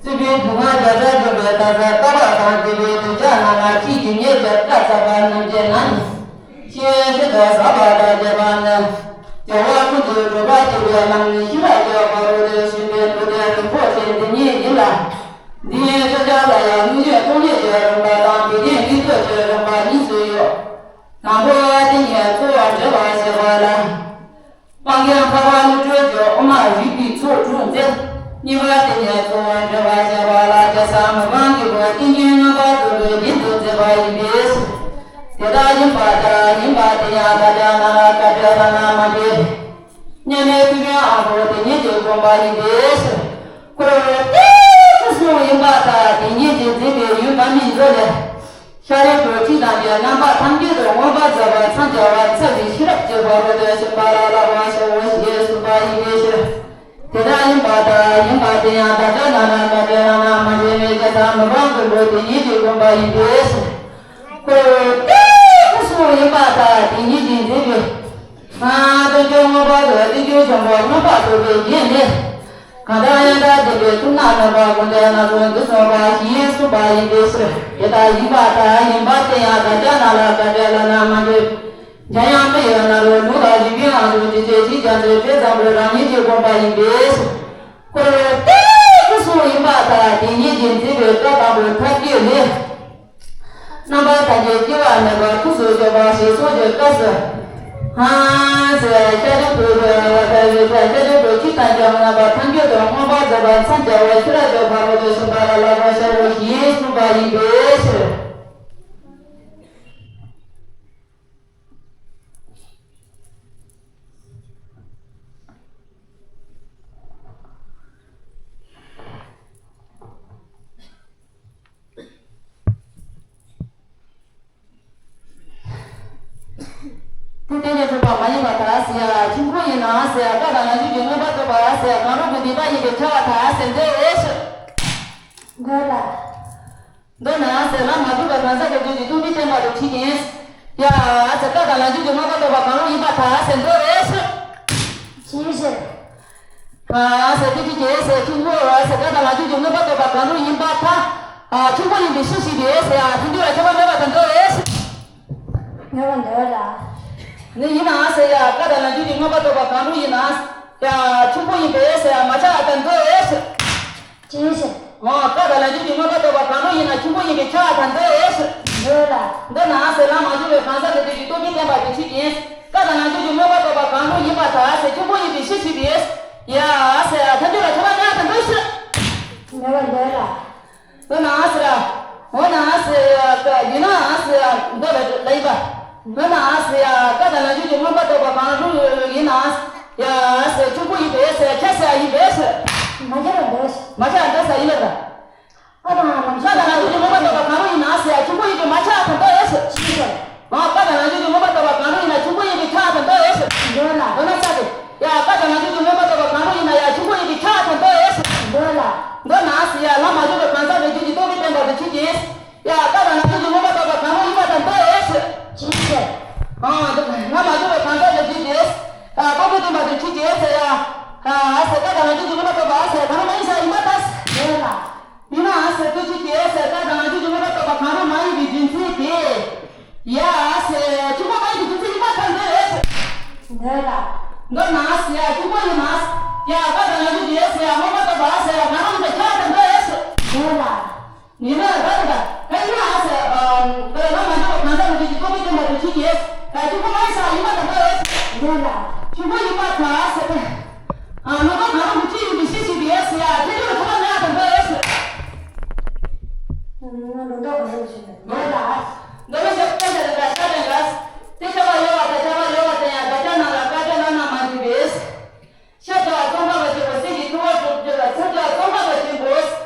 སྲིད་པའི་སྡུག་བསྔལ་བརྒྱ་ཕྲག་བརྒྱ་པའི་ལྟ་བ་ལྟ་བ་དང་བདེ་བའི་གདུལ་བྱ་རྣམས་ལ་ཕྱིས་ཀྱི་ཉེར་བརྒྱད་བཀའ་སྩལ་པ་རྣམས་ཀྱི་ནང་ནས། ཤེས་བཞིན་དུ་ཟབ་པ་དང་རྒྱས་པ་ནི། རྒྱལ་བ་ཀུན་གྱི་གྲུབ་པ་ཆེ་བའི་ལམ་ནི་ཤེས་རབ་ཀྱི་དཔའ་བོ་ལས་བྱུང་བའི་མདོ་སྡེ་རིན་པོ་ཆེ་འདི་ཉིད་ཡིན་ལ། འདི་ཡི་ཤེས་བྱ་ལ་ཡང་དངོས་གཞི་སྟོང་ཉིད་ཀྱི་རིམ་པ་དང་དགེ་རྒན་དངོས་སྟོབས་ཀྱི་རིམ་པ་གཉིས་སུ་ཡོད། དང་པོ་དེ་ཉིད་གཙོ་བོར་འབྲེལ་བར་བྱེད་པ་ལ། སྤང་རྒྱན་འཕགས་པ་ཀླུ་སྒྲུབ་ཀྱི་དབུ་མ་རིགས་པའི་ཚོགས་དྲུག་མཛད། གཉིས་པ་དེ་ཉིད་གཙོ་བོར་འབྲེལ་བར་བྱེད་པ་ལ་རྒྱལ་སྲས་མི་ཕམ་གྱི་བུ་ཏིང་འཛིན་མངོན་པ་དོན་དུ་རྒྱན་དུ་མཛད་པ་ཡིན་པས། དེ་ལྟར་ཡིན་པ་ལྟར་ཡིན་པ་དེ་ཡང་བདག་ཅག་རྣམས་ལ་བཀའ་སྩལ་ལ་ན་མ་འདྲེ། མཉམ་མེད་ཐུབ་པའི་དབང་པོ་དེ་ཉིད་ཀྱི་དགོངས་པ་ཡིན་པས། འཁོར་བའི་སྐྱེ་སོ་ཡིན་པ་ལྟར་དེ་ཉིད་ཀྱི་འཛིན་པའི་ཡུལ་མ་དམིགས་མཛོད་ལས། ཤཱ་རིའི་བུ་ཅི་དང་པའི་རྣམ་པ་ཐམས་ཅད་དུ་མངོན་པར་རྫོགས་པར་འཚང་རྒྱ་བར་ཐལ་བའི་ཤེས་རབ་ཀྱི་དཔའ་བོ་དེ་བྱོན་པ་ལ་བསླབ་པར་ཞུའོ་ཞེས་གསུངས་པ་ཡིན་པའི་ཕྱིར། དེ་ལྟར་ཡིན་པ་ལྟར་ཡིན་པ་དེ་ཡང་བདག་ཅག་རྣམས་ལ་བཀའ་སྩལ་ལ་ན་མ་འདྲེ་མེད་རྒྱལ་སྲས་མི་ཕམ་གྱི་བུ་དེ་ཉིད་ཀྱི་དགོངས་པ་ཡིན་པའི་ཕྱིར། འཁོར་བའི་སྐྱེ་སོ་ཡིན་པ་ལྟར་དེ་ཉིད་ཀྱི་འཛིན་པའི། ང་དོན་གྱི་མངོན་པ་དང་བདེ་སྐྱོང་ཆེན་པོ་མངོན་པར་རྫོགས་པའི་རྒྱན་ལས། གང་དག་ཡང་དག་བསྟན་པའི་ཐུགས་སྣང་རྣམ་པར་གོམས་པའི་སྣ་ཚོགས་འདི་སོགས་པ་ཞེས་གསུངས་པ་ཡིན་པའི་ཕྱིར། དེ་ལྟར་ཡིན་པ་ལྟར་ཡིན་པ་དེ་ཡང་བདག་ཅག་རྣམས་ལ་བཀའ་སྩལ་ལ་ན་མ་འདྲེ། འཇམ་དབྱངས་མི་ཡི་རྣ་རོ་ལུགས་དང་བཞི་པའི་དབང་ཕྱུག་ཇི་སྲིད་ཞིག་ཀྱང་དེ་དཔེ་བཟང་པོའི་རང་ཉིད་ཀྱི་དགོངས་པ་ཡིན་པའི་ཕྱིར། འཁོར་བའི་སྐྱེ་སོ་ཡིན་པ་ལྟར་དེ་ཉིད་ཀྱི་འཛིན་པའི་བཀའ་དང་པོའི་ཐབས་ཀྱི་ལས། རྣམ་པ་ཐམས་ཅད་སྐྱེ་བ་མེད་པར་ཐུགས་སུ་ཆུད་པ་ཞེས་གསུངས་ཀྱི་སྐབས་སུ། ཧང་ཟེར་ཤཱ་རིའི་བུ་ཟེར་བ་ལྟ་བུའི་ཕྱིར་ཤཱ་རིའི་བུ་ཇི་ལྟར་ཀྱང་རྣམ་པ་ཐམས་ཅད་དུ་མངོན་པར་རྫོགས་པར་འཚང་རྒྱ་བའི་ཤེས་རབ་ཀྱི་དཔའ་བོ་དེ་བྱོན་པ་ལ་བསླབ་པར་བྱའོ་ཞེས་གསུངས་པ་ཡིན་པའི་ཕྱིར། དེ་གཏན་ནས་གྲུབ་པ་མ་ཡིན་པར་ཐལ་ཟེར་ཡ། ཆོས་སྐུ་ཡིན་ནའང་ཟེར་ཡ། བཀའ་དང་ལམ་རྒྱུད་ཀྱི་མངོན་པར་རྫོགས་པ་ཟེར་ཡ་གང་རུང་གི་ནུས་པ་ཡིན་པས་ཁྱབ་པར་ཐལ་ཟེར་འདོད་ཨེ་ཤེས། འདོད་ལ། མདོར་ན་ཟེར་ལམ་མ་གྲུབ་པའི་གང་ཟག་གི་རྒྱུད་ཀྱི་སྟོང་ཉིད་བསྟན་པ་དང་འཁྲིལ་ཅིང་། ཡ་ཟེར་བཀའ་དང་ལམ་རྒྱུད་ཀྱི་མངོན་པར་རྫོགས་པ་གང་རུང་ཡིན་པར་ཐལ་ཟེར་འདོད་ཨེ་ཤེས། ཅིའི་ཕྱིར། ཨ་ཟེར་དེ་ཅི་ཅེས་ཟེར་ཆོས་སྐུ་ཨ་ཟེར་བཀའ་དང་ལམ་རྒྱུད་ཀྱི་མངོན་པར་རྫོགས་པ་གང་རུང་ཡིན་པར་ཐལ། ཨ་ཆོས་སྐུ་ཡིན་པའི་ཕྱིར་ཞིག་པས་ཟེར་ཡ་ཐལ་འགྱུར་ལ་ཁྱབ་པ་མེད་པ་དང་འདོད་ཨེ་ཤེས། མེད་པར་འདོད་ལ། ནི་ཡིན་ནའང་ཟེར་ཡ། བཀའ་དང་ལམ་རྒྱུད་ཀྱི་མངོན་པར་རྫོགས་པ་གང་རུང་ཡིན་ནའང་། ཡ་ཆོས་སྐུ་ཡིན་པས་ཟེར་ཡ་མ་ཁྱབ་པ་དང་འདོད་ཨེ་ཤེས། ཅིའི་ཕྱིར། འོ་བཀའ་དང་ལམ་རྒྱུད་ཀྱི་མངོན་པར་རྫོགས་པ་གང་རུང་ཡིན་ན་ཆོས་སྐུ་ཡིན་པས་ཁྱབ་པ་དང་འདོད་ཨེ་ཤེས། འདོད་ལ། འདོད་ནའང་ཟེར་ལམ་མ་གྲུབ་པའི་གང་ཟག་གི་རྒྱུད་ཀྱི་སྟོང་ཉིད་བསྟན་པ་དེ་ཆོས་ཅན། བཀའ་དང་ལམ་རྒྱུད་ཀྱི་མངོན་པར་རྫོགས་པ་གང་རུང་ཡིན་པར་ཐལ་ཟེར་ཆོས་སྐུ་ཡིན་པའི་ཕྱིར་ཞིག་པས། ཡ་ཟེར་ཡ་ཐལ་འགྱུར་ལ་ཁྱབ་པ་མེད་པ་དང་འདོད་ཕྱིར། མེད་པར་འདོད་ལ། འོ་ན་ཟེར་ཡ། འོ་ན་ཟེར་ཡ། ཡིན་ན་ཟེར་ཡ་འདོད་ལ་ལ་ཡིན་པ། འོ་ན་ཟེར་ཡ་བཀའ་དང་ལམ་རྒྱུད་ཀྱི་མངོན་པར་རྫོགས་པ་གང་རུང་ཡིན་ན། ཡ་ཟེར་ཆོས་སྐུ་ཡིན་པས་ཟེར་ཁྱབ་ཟེར་ཡ་ཡིན་པས་ཟེར། མ་ཁྱབ་པར་འདོད། མ་ཁྱབ་པར་འདོད་ཟེར་ཡིན་པ་དང་། བཀའ་དང་ལམ་རྒྱུད་ཀྱི་མངོན་པར་རྫོགས་པ་གང་རུང་ཡིན་ན་ཟེར་ཡ་ཆོས་སྐུ་ཡིན་པས་མ་ཁྱབ་པར་འདོད་ཟེར། ཅིའི་ཕྱིར། འོ་བཀའ་དང་ལམ་རྒྱུད་ཀྱི་མངོན་པར་རྫོགས་པ་གང་རུང་ཡིན་ན་ཆོས་སྐུ་ཡིན་པས་ཁྱབ་པར་འདོད་ཟེར། འདོད་ལ། འོ་ན་ས་དེ། ཡ་བཀའ་དང་ལམ་རྒྱུད་ཀྱི་མངོན་པར་རྫོགས་པ་གང་རུང་ཡིན་ན་ཡ་ཆོས་སྐུ་ཡིན་པས་ཁྱབ་པར་འདོད་ཟེར། འདོད་ལ། འདོད་ན་ཟེར་ཡ་ལམ་མ་གྲུབ་པའི་གང་ཟག་གི་རྒྱུད་ཀྱི་སྟོང་ཉིད་བསྟན་པ་དེ་ཆོས་ཅན། ཡ་བཀའ་དང་ལམ་རྒྱུད་ཀྱི་མངོན་པར་རྫོགས་པ་གང་རུང་ཡིན་པ་དང་འདོད་ཟེར། ཅིའི་ཕྱིར། ཨང་། ལམ་མ་གྲུབ་པའི་གང་ཟག་གི་རྒྱུད་ཀྱི་སྟོང་ཉིད་བསྟན་པ་དེ་ཆོས་ཅན་ཟེར་ཡ། ཨ་ཟེར་བཀའ་དང་ལམ་རྒྱུད་ཀྱི་མངོན་པར་རྫོགས་པ་ཟེར་གང་རུང་མ་ཡིན་ས་ཡིན་པར་ཐལ། འདོད་ལ། འདོད་ལ། མདོར་ན་ཟེར་ཡ་ཆུང་པོ་ཡིན་ན། ཡ་ཀ་དང་ལ་ཆུ་ཡོད་ཟེར་ཡ་མོ་པ་ཏོ་བ་ཟེར་ཡ་ང་རང་གི་ཆ་དང་འདོད་ཡོད་ཟེར། འདོད་ལ། ཉི་མ་ར་ར་ད་ཡིན་ན་ཟེར། ཨ་ལ་མ་འཇོག་གང་ཟག་མི་གཅིག་གིས་ཐོག་མའི་སྟོན་པ་དུ་ཆུ་ཡོད། ད་ཆུང་པོ་མ་ཡིན་ས་ཡིན་པ་དང་འདོད་ཡོད་ཟེར། འདོད་ལ། ཆུང་པོ་ཡིན་པ་དང་ཟེར། ཨ་མོ་པ་ང་རང་གི་ཆུ་ཡིན་པའི་ཤེས་ཤིག་ཡོད་ཟེར་ཡ་དེ་ཚོ་ལ་ཐོག་མ་མེད་པ་དང་འདོད་ཡོད་ཟེར། ལོ་ཏོག་གང་རུང་ཞིག་ནས། ལོ་ལ། འདོད་ལ་ཞབས་ཀྱི་ལ་ཤ་ལ་ལ། དེ་ཤ་བ་ཡོ་བ་དང་ཤ་བ་ཡོ་བ་དང་ཡང་དག་ཆ་ནང་ལ་དཀའ་སྤྱད་བླ་ན་མ་མཆིས་པས། ཤ་བྱ་བ་ཙོང་ཁ་པ་ཆེན་པོ་སེམས་ཀྱི་ཐུ་བ་སྒྲུབ་རྒྱུ་ལ་ཚ་བྱ་བ་ཙོང་ཁ་པ་ཆེན་པོ།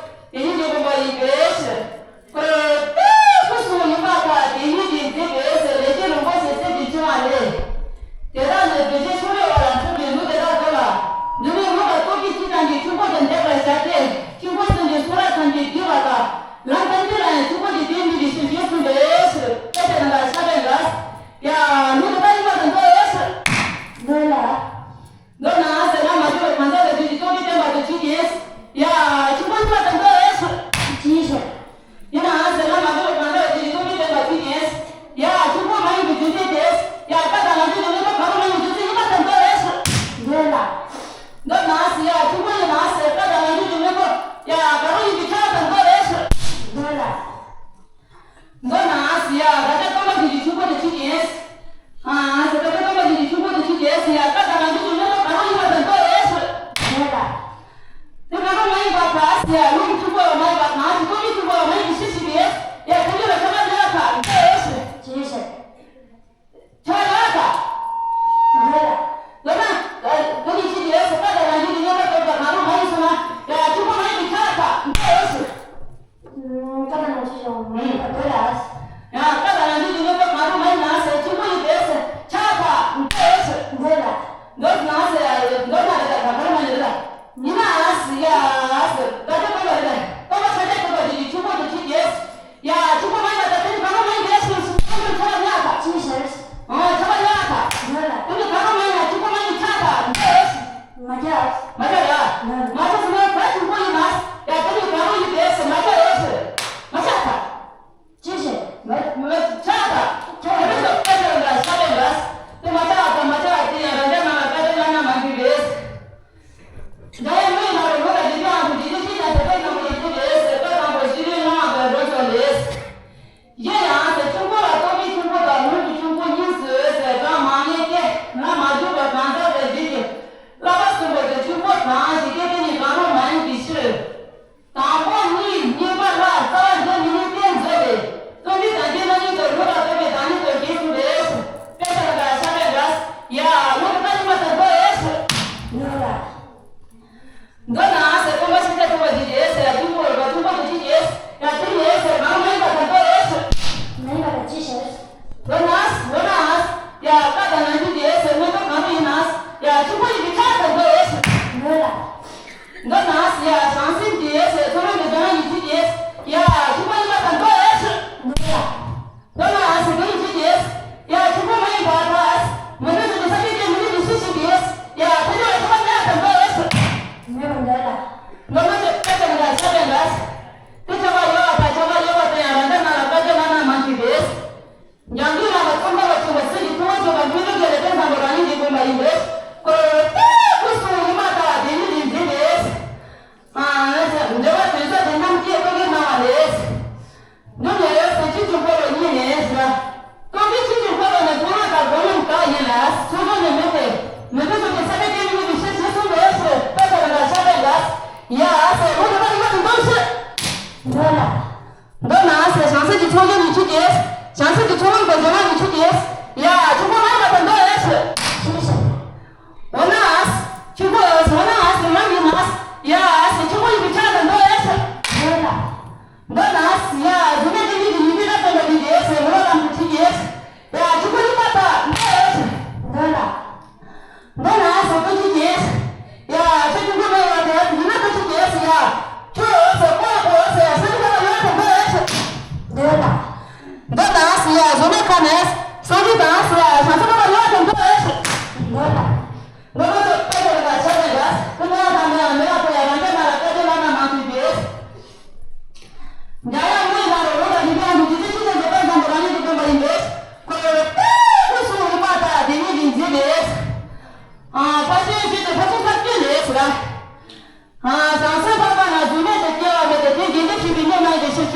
དེ་ཉིད་ཀྱི་དགོངས་པ་ཡིན་པས། ཁོ་ལྟ་བུ་སུ་ཡིན་པ་དག་དེ་ཉིད་ཀྱིས་མཛེས་པའི་ལས་ཀྱི་རིན་པོ་ཆེ་སེམས་ཀྱི་འཆིང་བ་ལས། དེ་དག་ནི་གདུལ་བྱའི་ཕྱོགས་རིས་བ་ལ་འཁྲུལ་པའི་ལུས་དེ་དག་ཏུ་ལ། འདུན་མའི་མངོན་པ་སྟོབས་ཀྱིས་ཅི་ཙམ་གྱིས་ཆུང་ཀུ་དེ་འདེགས་པར་བྱ་སྟེ། ཆུང་ཀུ་སེམས་ཀྱི་གསུང་རབ་ཐམས་ཅད་བསྡུས་པ་དང་། ལམ་ཐམས་ཅད་ལ་ཡང་ཆུང་ཀུ་དེ་དེ་ཉིད་ཀྱི་ཞིང་ཞེས་གསུངས་པས། སྐད་ཆ་ནང་ལ་ཤ་བས་འགའ། ཡ་ལུས་དེ་དག་ཡིན་པ་དང་འདོད་ཡོད་ཟེར། འདོད་ལ། མདོར་ན་ཟེར་ན་མ་གྱུར་པ་གང་ཟག་ལ་དུས་ཀྱི་སྟོབས་ཀྱིས་བསྟན་པ་དང་ཆུ་ཡིན། ཡ་ཆུང་ཀུ་ཡིན་པ་དང་འདོད་ཡོད་ཟེར། ཅི་ཟེར། ཡིན་ནའང་ཟེར་ན་མ་གྱུར་པ་གང་ཟག་ལ་དུས་ཀྱི་སྟོབས་ཀྱིས་བསྟན་པ་ཆུ་ཡིན། ཡ་ཆུང་ཀུ་མ་ཡིན་པའི་རྒྱུ་མཚན་དེ། ཡ་ཀ་དང་ལ་འདུས་ཀྱི་དངོས་པོ་གང་རུང་མ་ཡིན་པའི་རྒྱུ་མཚན་ཡིན་པ་དང་འདོད་ཡོད་ཟེར། འདོད་ལ། མདོར་ན་ཟེར་ཡ་ཆུང་ཀུ་ཡིན་ན་ཟེར་ཀ་དང་ལ་འདུས་ཀྱི་དངོས་པོ། ཡ་གང་རུང་ཡིན་པའི་ཆ་དང་འདོད་ཡོད་ཟེར། འདོད་ལ། མདོར་ན་ཟེར་ཡ་དག་ཆ་སྟོང་པ་ཉིད་ཀྱི་ཆུང་ཀུ་དེ་ཆུ་ཡིན། ཨ་ཟེར་དག་ཆ་སྟོང་པ་ཉིད་ཀྱི་ཆུང་ཀུ་དེ་ཆུ་ཡིན་ཟེར་ཡ་ཀ་དང་ལ་འདུས་ཀྱི་དངོས་པོ་གང་རུང་ཡིན་པ་དང་འདོད་ཡོད་ཟེར། འདོད་ལ། དེ་གང་རུང་མ་ཡིན་པ་དག་ཟེར་ཡ་ལུས་ཀྱི་ཆུང་ཀུ་ཡང་མ་ཡིན་པ་གང་ཞིག་སྟོང་ཉིད་ཆུང་ཀུ་ཡང་མ་ཡིན་པའི་ཕྱིར་ཞིག་ཡིན། ཡ་དེ་ཉིད་ལ་ཁྱབ་པ་འདོད་ལ་ཁ་འདོད་ཡོད་ཟེར། ཅི་ཟེར། ཆ་ཡ་ད། འདོད་ལ། མདོར་ན། ཨ་དེ་ནི་ཅི་ཡོད་ཟེར་ཀ་དང་ལ་འདུས་ཀྱི་དངོས་པོ་སྟོང་པ་གང་རུང་མ་ཡིན་ཟེར་ན། ཡ་ཆུང་ཀུ་མ་ཡིན་པའི་ཆ་ཡ་ད་འདོད་ཡོད་ཟེར། ཀ་དང་ལ་འདུས་ཀྱི་དངོས་པོ་གང་རུང་མ་ཡིན་ན་ཟེར། ཆུང་ཀུ་ཡིན་པས་ཟེར། ཆ་ཡ་ད་འདོད་ཡོད་ཟེར། འདོད་ལ། མདོར་ན་ཟེར་ཡ་མདོར་ན་རེད་ད་གང་རུང་མ་ཡིན་རེད་ད། ཡིན་ན་ཟེར་ཡ་ཟེར་དག་ཆ་སྟོང་པ་རེད་ད། སྟོང་པ་ས་ཆ་སྟོང་པ་དེ་ནི་ཆུང་ཀུ་དེ་ཆུ་ཡིན། ཡ་ཆུང་ཀུ་མ་ཡིན་པ་དང་དེ་ནི་གང་རུང་མ་ཡིན་པས་ཟེར། ཆུང་ཀུ་ཆ་ཡ་ད། ཅི་ཟེར། ཨ་ཆ་ཡ་ད། འདོད་ལ། དེ་ནི་གང་རུང་མ་ཡིན་ན་ཆུང་ཀུ་མ་ཡིན་ཆ་ཡ་ད་འདོད་ཡོད་ཟེར། མ་ཆགས། མ་ཆགས་ཡ། ལ། མ་ཆགས་སོང་ན་ད་ཆུང་ཀུ་ཡིན་ན། ཡ་དེ་ནི་གང་རུང་ཡིན་པས་ཟེར་མ་ཆགས་ཡོད་ཟེར། མ་ཆགས་ད། ཅི་ཟེར། མ་མ་ཆགས་ད། ཆགས་ཡོད་ཟེར་སྐད་ཆ་ལ་ཤ་བས་ལ། དེ་མ་ཆགས་ད་མ་ཆགས་དེ་ཡང་རང་རྒྱལ་ནང་ལ་དཀའ་སྤྱད་བླ་ན་མ་མཆིས་པས། འདྲ་ཡང་མི་ཡིན་ན་རོ་ལ་འཇིག་རྟེན་དབང་དུ་འཇིག་རྟེན་ཤེས་དང་དེ་ལྟར་སྣང་བ་ཡིན་གྱི་རེད་ཟེར་བཀའ་དང་པོ་ཤེས་རིག་སྣང་བ་དང་འགྲོ་ཆོག་ལས། གཞན་ཡང་ཟེར་ཆུང་ཀུ་ལ་སྟོབས་ཀྱི་ཆུང་ཀུ་དང་ལུས་ཀྱི་ཆུང་ཀུ་གཉིས་སུ་ཟེར་གྲངས་མང་ངེས་ཏེ། ང་མ་གྱུར་པ་གང་ཟག་ལས་བརྗོད་ཀྱི་བསླབ་པ་གསུངས་པ་དེ་ཆུང་ཀུ་གང་ཞིག་སྟེ་དེ་ནི་གང་རུང་མ་ཡིན་པའི་ཕྱིར། དང་པོ་གཉིས་གཉིས་པ་ལ་རྩ་བ་འཇོག་མི་ནུས་ཏེ་འཛོལ་ཏེ། རྩོམ་པའི་དང་རྒྱུ་རྣམ་གཉིས་སུ་ལུགས་ལ་ལྟོས་པའི་བདག་ཉིད་དུ་འགྱུར་གསུངས་པས། དཔེ་ཆ་ལ་ཤ་བས་འགའ། ཡ་ལུགས་དེ་ལྟ་ཡིན་པ་དང་འདོད་ཡོད་ཟེར། འདོད་ལ། མདོར་ན་ཟེར་སྟོང་པ་ཤེས་བྱ་སྟོང་པ་འདི་རེད་ཟེར་ཡ་ཆུང་ཀུ་རེད་པ་ཆུང་ཀུ་དེ་ཅི་རེད་ཟེར་ཡ་དེ་ཡོད་ཟེར་གང་མ་ཡིན་པ་དང་འདོད་ཡོད་ཟེར། མ་ཡིན་པ་དང་ཅི་ཟེར། མདོར་ན་མདོར་ན་ཡ་ཀ་དང་ལ་འདུས་ཀྱི་ཟེར་དངོས་པོ་གང་རུང་ཡིན་ན་ཡ་ཆུང་ཀུ་ཡིན་པའི་ཆ་དང་འདོད་ཡོད་ཟེར། འདོད་ལ། མདོར་ན་ཡ་བྱང་སེམས་ཀྱི་ཟེར་ཚོར་བ་ནི་བྱང་ཡིན་ཚུལ་གྱི་ཡ་ཆུང་ཀུ་ཡིན་པ་དང་འདོད་ཡོད་ཟེར། འདོད་ལ། མདོར་ན་ཟེར་དེ་ཡིན་ཚུལ་གྱི་ཡ་ཆུང་ཀུ་མ་ཡིན་པ་དང་མི་འདོད་ཚུལ་གྱི་ས་བཅད་ཀྱི་མི་འདོད་ཀྱི་ཤེས་བཞིན་གྱི་ཡ་ཐ་སྙད་ལ་ཐོགས་པ་མེད་པ་དང་འདོད་ཡོད་ཟེར། མེད་པ་འདོད་ལ། མདོར་ན་ཆོས་དཔེ་ཆ་ནི་ལ་ཆ་བས་འགའ། དེ་ཆ་བ་ཡོད་པ་དང་ཆ་བ་ཡོད་པ་དང་ཡང་རང་འདོད་ན་ལ་བཀའ་བརྒྱ་ལ་ན་མ་མཆིས་པས། འཇམ་མགོན་བླ་མ་ཙོང་ཁ་པ་ཆེན་པོ་སེམས་ཀྱི་ཐུ་བ་ཆེན་པོ་སྨིན་ལུགས་ཀྱི་ལས་དོན་བཟང་པོ་རང་ཉིད་ཀྱི་དགོངས་པ་ཡིན་པས། ཁོ་ལྟ་བུ་སུ་ཡིན་པ་དག་དེ་ཉིད་ཀྱིས་མཛེས་པས། ཨ་འདོད་པ་དོན་ཟབ་དེ་རྣམས་ཀྱིས་བསྟོད་ཀྱིས་གནང་བ་ལས། འདི་ལས་ཟེར་ཆོས་ཀྱི་འཁོར་ལོ་གཉིས་ནས་ཟེར། སྟོན་པའི་ཆོས་ཀྱི་འཁོར་ལོ་ནི་མཐོང་ལམ་དང་སྒོམ་ལམ་དག་ཡིན་ལ་ཚོགས་བསོད་ནི་མེད་པས་མི་འདོད་ཚུལ་གྱི་ས་བཅད་ཀྱི་མི་འདོད་པའི་ཕྱིར་ཞེས་གསུངས་པས་ཟེར། དཔེ་ཆ་ལ་ཤ་བས་འགའ། ཡ་ཟེར་ལུགས་དེ་ལྟ་ཡིན་པ་དང་འདོད་ཕྱིར། འདོད་ལ། མདོར་ན་ཟེར་བྱང་སེམས་ཀྱི་ཚོགས་རྒྱན་ཉིད་ཆོས་ཀྱི། བྱང་སེམས་ཀྱི་ཚོགས་ལམ་དང་སྦྱོར་ལམ་ཉིད་ཆོས་ཀྱི། ཡ་ཆོས་འཁོར་ལམ་པ་དང་འདོད་ཡོད་ཟེར། འོ་ན་ཨ་ཟེར། ཆོས་འཁོར་ཨ་ཟེར། འོ་ན་ཨ་ཟེར། ང་ཡིན་ན་ཨ་ཟེར། ཡ་ཨ་ཟེར། ཆོས་འཁོར་ཡིན་པའི་ཆ་དང་འདོད་ཡོད་ཟེར། འདོད་ལ། མདོར་ན་ཨ་ཟེར། ཡ་གཟུགས་མེད་བདེན་བཞིའི་ཉེ་དུས་ལ་སྟོན་པ་འདི་ཡོད་ཟེར། ངོ་བོ་ལམ་དུ་ཁྲིད་ཀྱི། ཡ་ཆོས་འཁོར་ཡིན་པ་དང་འདོད་ཡོད་ཟེར། འདོད་ལ། མདོར་ན་ཟེར་ལྟོ་ཆོས་ཀྱི། ཡ་ཆོས་ཆོས་འཁོར་མེད་པ་དེ་ཡིན་ན་ལྟོ་ཆོས་ཀྱི་ཟེར། ཡ་ཆོས་ཟེར་ཁོ་ལ་གོ་ཟེར། ས་ཆུ་ཁ་ལ་ཡོད་དང་འདོད་ཟེར། འདོད་ལ། མདོར་ན་ཟེར་ཡ་གཟུགས་མེད་ཁ་ནས་སངས་རྒྱས་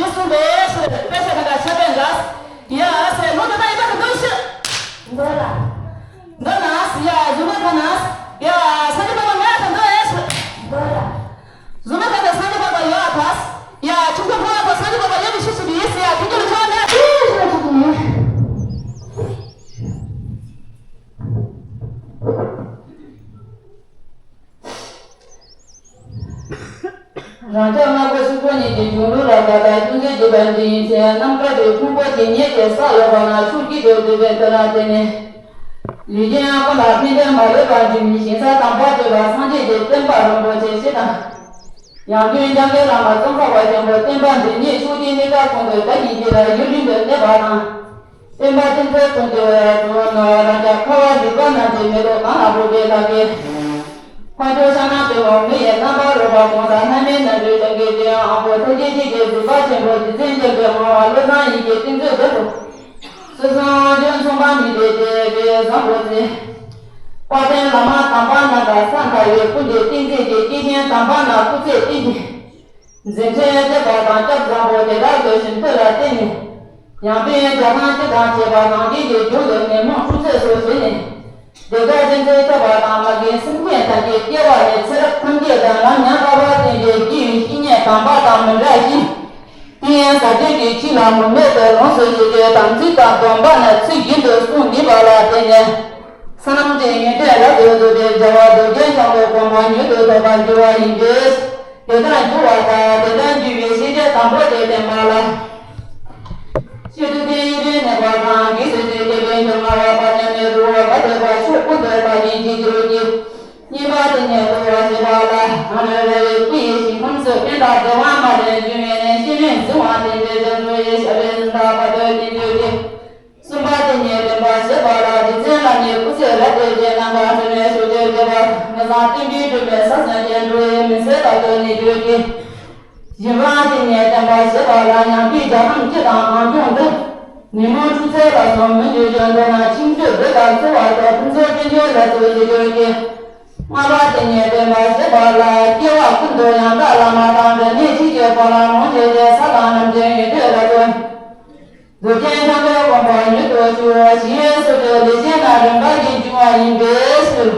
ཞེས་གསུངས་པས་ཟེར། དཔེ་ཆ་ག་ད་ཆ་པས་འགའ། ཡ་ཟེར་ལོ་ད་ད་ཡིན་པ་ག་འདོད་ཤི། འདོད་ལ། འདོད་ན་ཟེར། ཡ་གཟུགས་པ་ག་ན་ཟེར། ཡ་སངས་རྒྱས་པ་ང་ད་འདོད་ཨེ་ཟེར། འདོད་ལ། གཟུགས་པ་ག་ད་སངས་རྒྱས་པ་ཡོད་ཨ་ད་ཟེར། ཡ་ཆུང་ཆུང་ཕོ་བ་ད་སངས་རྒྱས་པ་ཡོད་མི་ཤི་ཤི་དུ་ཡིན་ཟེར། ཡ་དེ་ཀྱི་ལ་ཆ་ནས་ཤི་ཤི་དུ་ཡིན། རང་ཅག་སྔགས་པ་ཆོས་སྐྱོང་ཉིད་ཀྱི་གཞུང་ལུགས་ལ་དགའ་དང་ཅུང་ཟད་བརྗོད་པ་འདི་ཡིན་ཕྱིར། རྣམ་དཀར་གྱི་ཕུང་པོ་དེ་ཉིད་ཀྱི་ས་ཡོད་པ་ན་ཕྱོགས་ཀྱི་འདོད་འདོད་པའི་དོན་ལ་བརྟེན་ནས། ལུས་ཅན་ཀུན་ལ་ཕན་བདེ་མ་ལུས་པ་འབྱུང་བའི་ཞིང་ས་དམ་པ་སྤྱོད་པ་སངས་རྒྱས་ཀྱི་བསྟན་པ་རིན་པོ་ཆེ་སྤྱི་དང་། ཡང་སྟོན་འཇམ་མགོན་བླ་མ་ཙོང་ཁ་པ་ཆེན་པོ་བསྟན་པ་འདི་ཉིད་ཕྱོགས་དེའི་གནས་སྐབས་ཀུན་ཏུ་བདག་གི་རྒྱུད་ལ་ཡུན་རིང་དུ་གནས་པ་དང་། བསྟན་པ་དེ་ཚོའི་དོན་དུ་འགྲོ་བ་རང་ཅག་ཁ་བ་རི་པ་རྣམས་ཀྱི་མེ་ཏོག་གང་ལ་བུ་པའི་ལག་གི། འཕགས་མཆོག་ཕྱག་ན་པདྨོ་མི་ཡི་རྣམ་པར་རོལ་པ་གང་ཟག་བླ་མའི་རྣམ་འཕྲུལ་ལྡན་གྱི་དེའི་དབང་པོ་ཐུགས་རྗེ་ཆེན་པོའི་གཟིགས་པ་ཆེན་པོ་རྗེ་བཙུན་མཁྱེན་པའི་ངག་དབང་བློ་བཟང་ཡེ་ཤེས་བསྟན་འཛིན་རྡོ་རྗེ། སྲིད་གསུམ་འབྱོན་མཚུངས་པ་མི་འདྲེས་ཏེ་བའི་བཟང་པོ་ཚེ། དཔལ་ལྡན་བླ་མ་དམ་པ་རྣམས་དང་ས་མཐའ་ཡི་ཀུན་གྱི་ཏིང་འཛིན་གྱི་སྐྱེས་ཆེན་དམ་པ་རྣམས་སྐུ་ཚེ་གཏན་གྱི། འཛིན་ཁྲིད་བསྟན་པ་དང་སྐྱབས་བཟང་པོ་དེ་དག་བཟོད་ཞིང་ཐུགས་ལ་བརྟེན་ནས། ཡང་དཔེ་རྒྱ་ཐང་སྤྱི་དང་བཅས་པ་གངས་ཅན་གྱི་ལྗོངས་ལ་ཉོན་མོངས་འཁྲུག་རྩོད་སོགས་བྱས་ནས། བདེ་དགའ་ཅན་མཚན་ཐོབ་པ་དང་མ་རྒན་སེམས་ཅན་ཐམས་ཅད་སྐྱེ་བ་ནས་ཚེ་རབས་ཐམས་ཅད་དུ་ནམ་ཡང་དག་པར་བརྟེན་པའི་སྐྱེ་བའི་བཤེས་གཉེན་དམ་པ་དང་མི་འབྲལ་ཞིང་། ཏིང་ངེ་འཛིན་གྱི་ཆོས་ལ་མུ་མེད་དུ་ལོངས་སུ་སྤྱོད་རྒྱུའི་དམ་ཚིག་དང་སྡོམ་པ་ནི་ཚིག་རྒྱུན་དུ་སྲུང་ནུས་པ་ལ་བརྟེན་ནས། བསོད་ནམས་ཀྱི་ཡོན་ཏན་རབ་ཏུ་བསྡུས་ཏེ་རྒྱལ་བ་རྡོ་རྗེ་འཆང་གི་དགོངས་པ་མྱུར་དུ་ཐོབ་པར་འགྱུར་བ་ཡིན་པས། དེ་ལྟར་འགྱུར་བ་དང་དེ་ལྟར་འགྱུར་བའི་ཤེས་བྱ་དམ་པོ་དེ་བསྟན་པ་ལ། ཆོས་ཐུབ་བསྟན་ཡོན་ཏན་གནས་པ་དང་རྒྱུད་སྲས་སུ་སྐྱེས་པའི་འབྱུང་བ་བ་ཉམས་མེད་རུ་བ་ག་དེ་བ་ཕྱོགས་ཀུན་ཏུ་དར་ཞིང་རྒྱས་གྱུར་ཅིག་གཉིས་པ་དེ་ཉིད་བསྟོད་པར་བྱེད་པ་ལ། ཨ་ནི་ར་བའི་སྐུ་ཡི་ཞིང་ཁམས་སུ་ཀུན་དགའ་བདེ་བ་མ་ལྡན་འབྱུང་བའི་གནས་ཤེས་རིག་འཛིན་དབང་ལྡན་པའི་རྒྱ་མཚོ་ཡི་ཞབས་པད་སྲིད་མཐའ་བར་དུ་བརྟན་གྱུར་ཅིག་གསུམ་པ་དེ་ཉིད་བསྟན་པར་བྱེད་པ་ལ། རྗེ་བཙུན་བླ་མའི་སྐུ་ཚེ་རབ་བརྟན་ཅིང་ནམ་མཁའ་འགྲོ་བའི་ཕྱོགས་བཅུར་སྐྱོད་པ། མི་བཟང་བསྟན་པའི་སྒྲོན་མེ་ས་སྲིན་གྱི་འགྲོ་བའི་མུན་སེལ་དག་ཏུ་གནས་གྱུར་ཅིག་བཞི་པ་དེ་ཉིད་བསྟན་པར་བྱེད་པ་ལ། ཡང་སྟོན་རྒྱ་གྲམ་སྤྱི་དང་གངས་ལྗོངས་འདི། ཉོན་མོངས་འཁྲུག་རྩོད་ལ་སོགས་མི་འདོད་ཅིང་། མདོར་ན་ཁྱིམ་སྤྱོད་བདེ་དང་འཚོ་བ་སོགས་ཕུན་ཚོགས་ཅན་ལ་སོགས་ཡོད་གྱུར་ཅིག་ལྔ་པ་དེ་ཉིད་བསྟན་པར་བྱེད་པ་ལ། སྐྱེ་བ་ཀུན་ཏུ་ཡང་དག་བླ་མ་དང་། འབྲལ་མེད་ཆོས་ཀྱི་འཁོར་ལ་ལོངས་སྤྱོད་ཅིང་། ས་དང་རྣམ་འབྱེད་ཡོན་ཏན་ལ་སོགས། རྡོ་རྗེ་འཆང་གི་དགོངས་པ་མྱུར་དུ་ཞུ། ཞིང་ཡོན་སོགས་ཀྱི་ལས་ཅན་རྣམས་རིམ་པ་བཞིན་འབྱུང་བ་ཡིན་པས་ཟེར།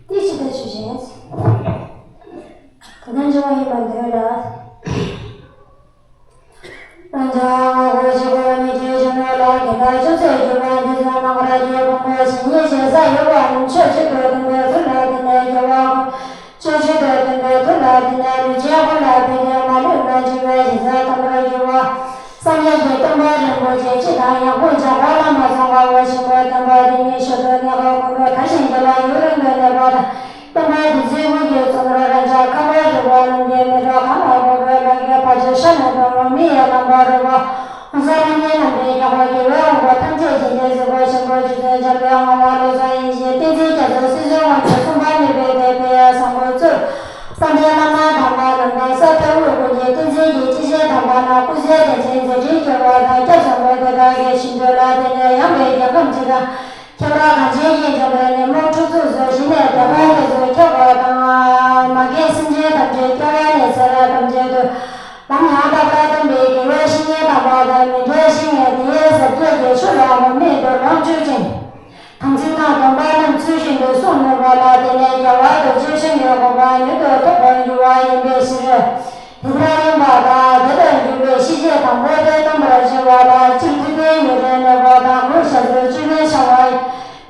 ཏི་ཤི་ད་ཆུ་ཞེས། ད་ལྟ་འབྱུང་བ་ཡིན་པར་འདོད་ལ། རང་ཅག་སྔགས་པ་ཆོས་སྐྱོང་ཉིད་ཀྱི་གཞུང་ལུགས་ལ་དགེ་རྩ་ཅུང་ཟད་བསྒྱུར་བ་འདི་ཚོ་རྣམ་པར་རྒྱལ་ཕུང་པོ་ཞིང་ཉིད་ཞེས་ས་ཡོད་པའང་ཕྱོགས་གཅིག་ཏུ་བསྟན་པའི་ཚུལ་ལ་བརྟེན་ནས་རྒྱལ་བ་ཀུན། ཕྱོགས་གཅིག་ཏུ་བསྟན་པའི་ཚུལ་ལ་བརྟེན་ནས་ལུས་ཅན་ཀུན་ལ་ཕན་བདེ་མ་ལུས་པ་འབྱུང་བའི་ཞིང་ས་དམ་པར་གྱུར་པ། སངས་རྒྱས་ཀྱི་བསྟན་པ་རིན་པོ་ཆེ་སྤྱི་དང་ཡང་སྒོས་འཇམ་མགོན་བླ་མ་ཙོང་ཁ་པ་ཆེན་པོའི་བསྟན་པ་འདི་ཉིད་ཞོར་དུ་གནས་སྐབས་ཀུན་ཏུ་དར་ཞིང་རྒྱས་ལ་ཡུན་རིང་དུ་གནས་པ་དང་། བསྟན་པ་འདི་ཚོའི་དབུ་ཁྱུད་གཙོ་བོར་རང་ཅག་ཁ་བ་རི་བ་རྣམས་ཀྱི་མེ་ཏོག་གང་ལ་ཕོག་པའི་ལག་གི་ཕ་ཆོས་ཤ་ནས་འགྲོ་བ་མི་ཡི་རྣམ་པར་རོལ་པ། ཧཱུྃ་ས་ལྷ་མིའི་རྣམ་འདྲེན་རྒྱལ་བ་དགེ་བའི་དབང་པོ་ཐམས་ཅད་ཀྱི་རྗེ་གཟིགས་པ་ཆེན་པོ་རྗེ་བཙུན་འཇམ་པའི་དབྱངས་དབང་བློ་བཟང་ཡེ་ཤེས་བསྟན་འཛིན་རྒྱ་མཚོ་སྲིད་གསུམ་དབང་ཕྱུག་གསུམ་པ་ནུས་པའི་གདན་དཔལ་བཟང་པོ་གཙོས། བསམ་གཏན་བླ་མ་དམ་པ་རྣམས་དང་ས་མཐའི་དབུས་ཀུན་གྱི་བསྟན་འཛིན་གྱི་སྐྱེས་ཆེན་དམ་པ་རྣམས་སྐུ་ཚེ་བརྟན་ཅིང་མཛད་འཕྲིན་རྒྱས་པ་དང་སྐྱབས་བཟང་པོ་དེ་དག་གི་ཞིང་དུ་ལ་བརྟེན་ནས་ཡངས་པའི་རྒྱལ་ཁམས་སྤྱི་དང་། ཁྱབ་བདག་གངས་ཅན་གྱི་ལྗོངས་ལ་ཉོན་མོངས་འཁྲུག་རྩོད་སོགས་ཞི་གནས་དེ་དག་དེ་ཚོ་ཁྱབ་པ་དང་། མ་རྒན་སེམས་ཅན་ཐམས་ཅད་སྐྱེ་བ་ནས་ཚེ་རབས་ཐམས་ཅད་དུ། ལམ་ཡང་དག་པར་སྟོན་པའི་དགེ་བའི་བཤེས་གཉེན་དམ་པ་དང་མི་འབྲལ་བཤེས་གཉེན་དེའི་ཟབ་རྒྱས་ཀྱི་ཆོས་ལ་མུ་མེད་དུ་ལོངས་སྤྱོད་ཅིང་། དམ་ཚིག་དང་སྡོམ་པ་རྣམས་ཚུལ་བཞིན་དུ་སྲུང་ནུས་པ་ལ་བརྟེན་ནས་རྒྱལ་བ་རྡོ་རྗེ་འཆང་གི་གོ་འཕང་མྱུར་དུ་ཐོབ་པར་འགྱུར་བ་ཡིན་པའི་ཕྱིར། དེ་ལྟར་ཡིན་པ་དང་དེ་ལྟར་འགྱུར་བའི་ཤེས་བྱེད་དམ་པོ་དེ་སྟོན་པར་བྱེད་པ་ལ། སྤྱིར་ཐུབ་བསྟན་ཡོན་ཏན་གནས་པ་དང་གུ་རུ་ཞབས་ཏོག་སྤྱི་དཔོན་འཆང་བ་ཡི།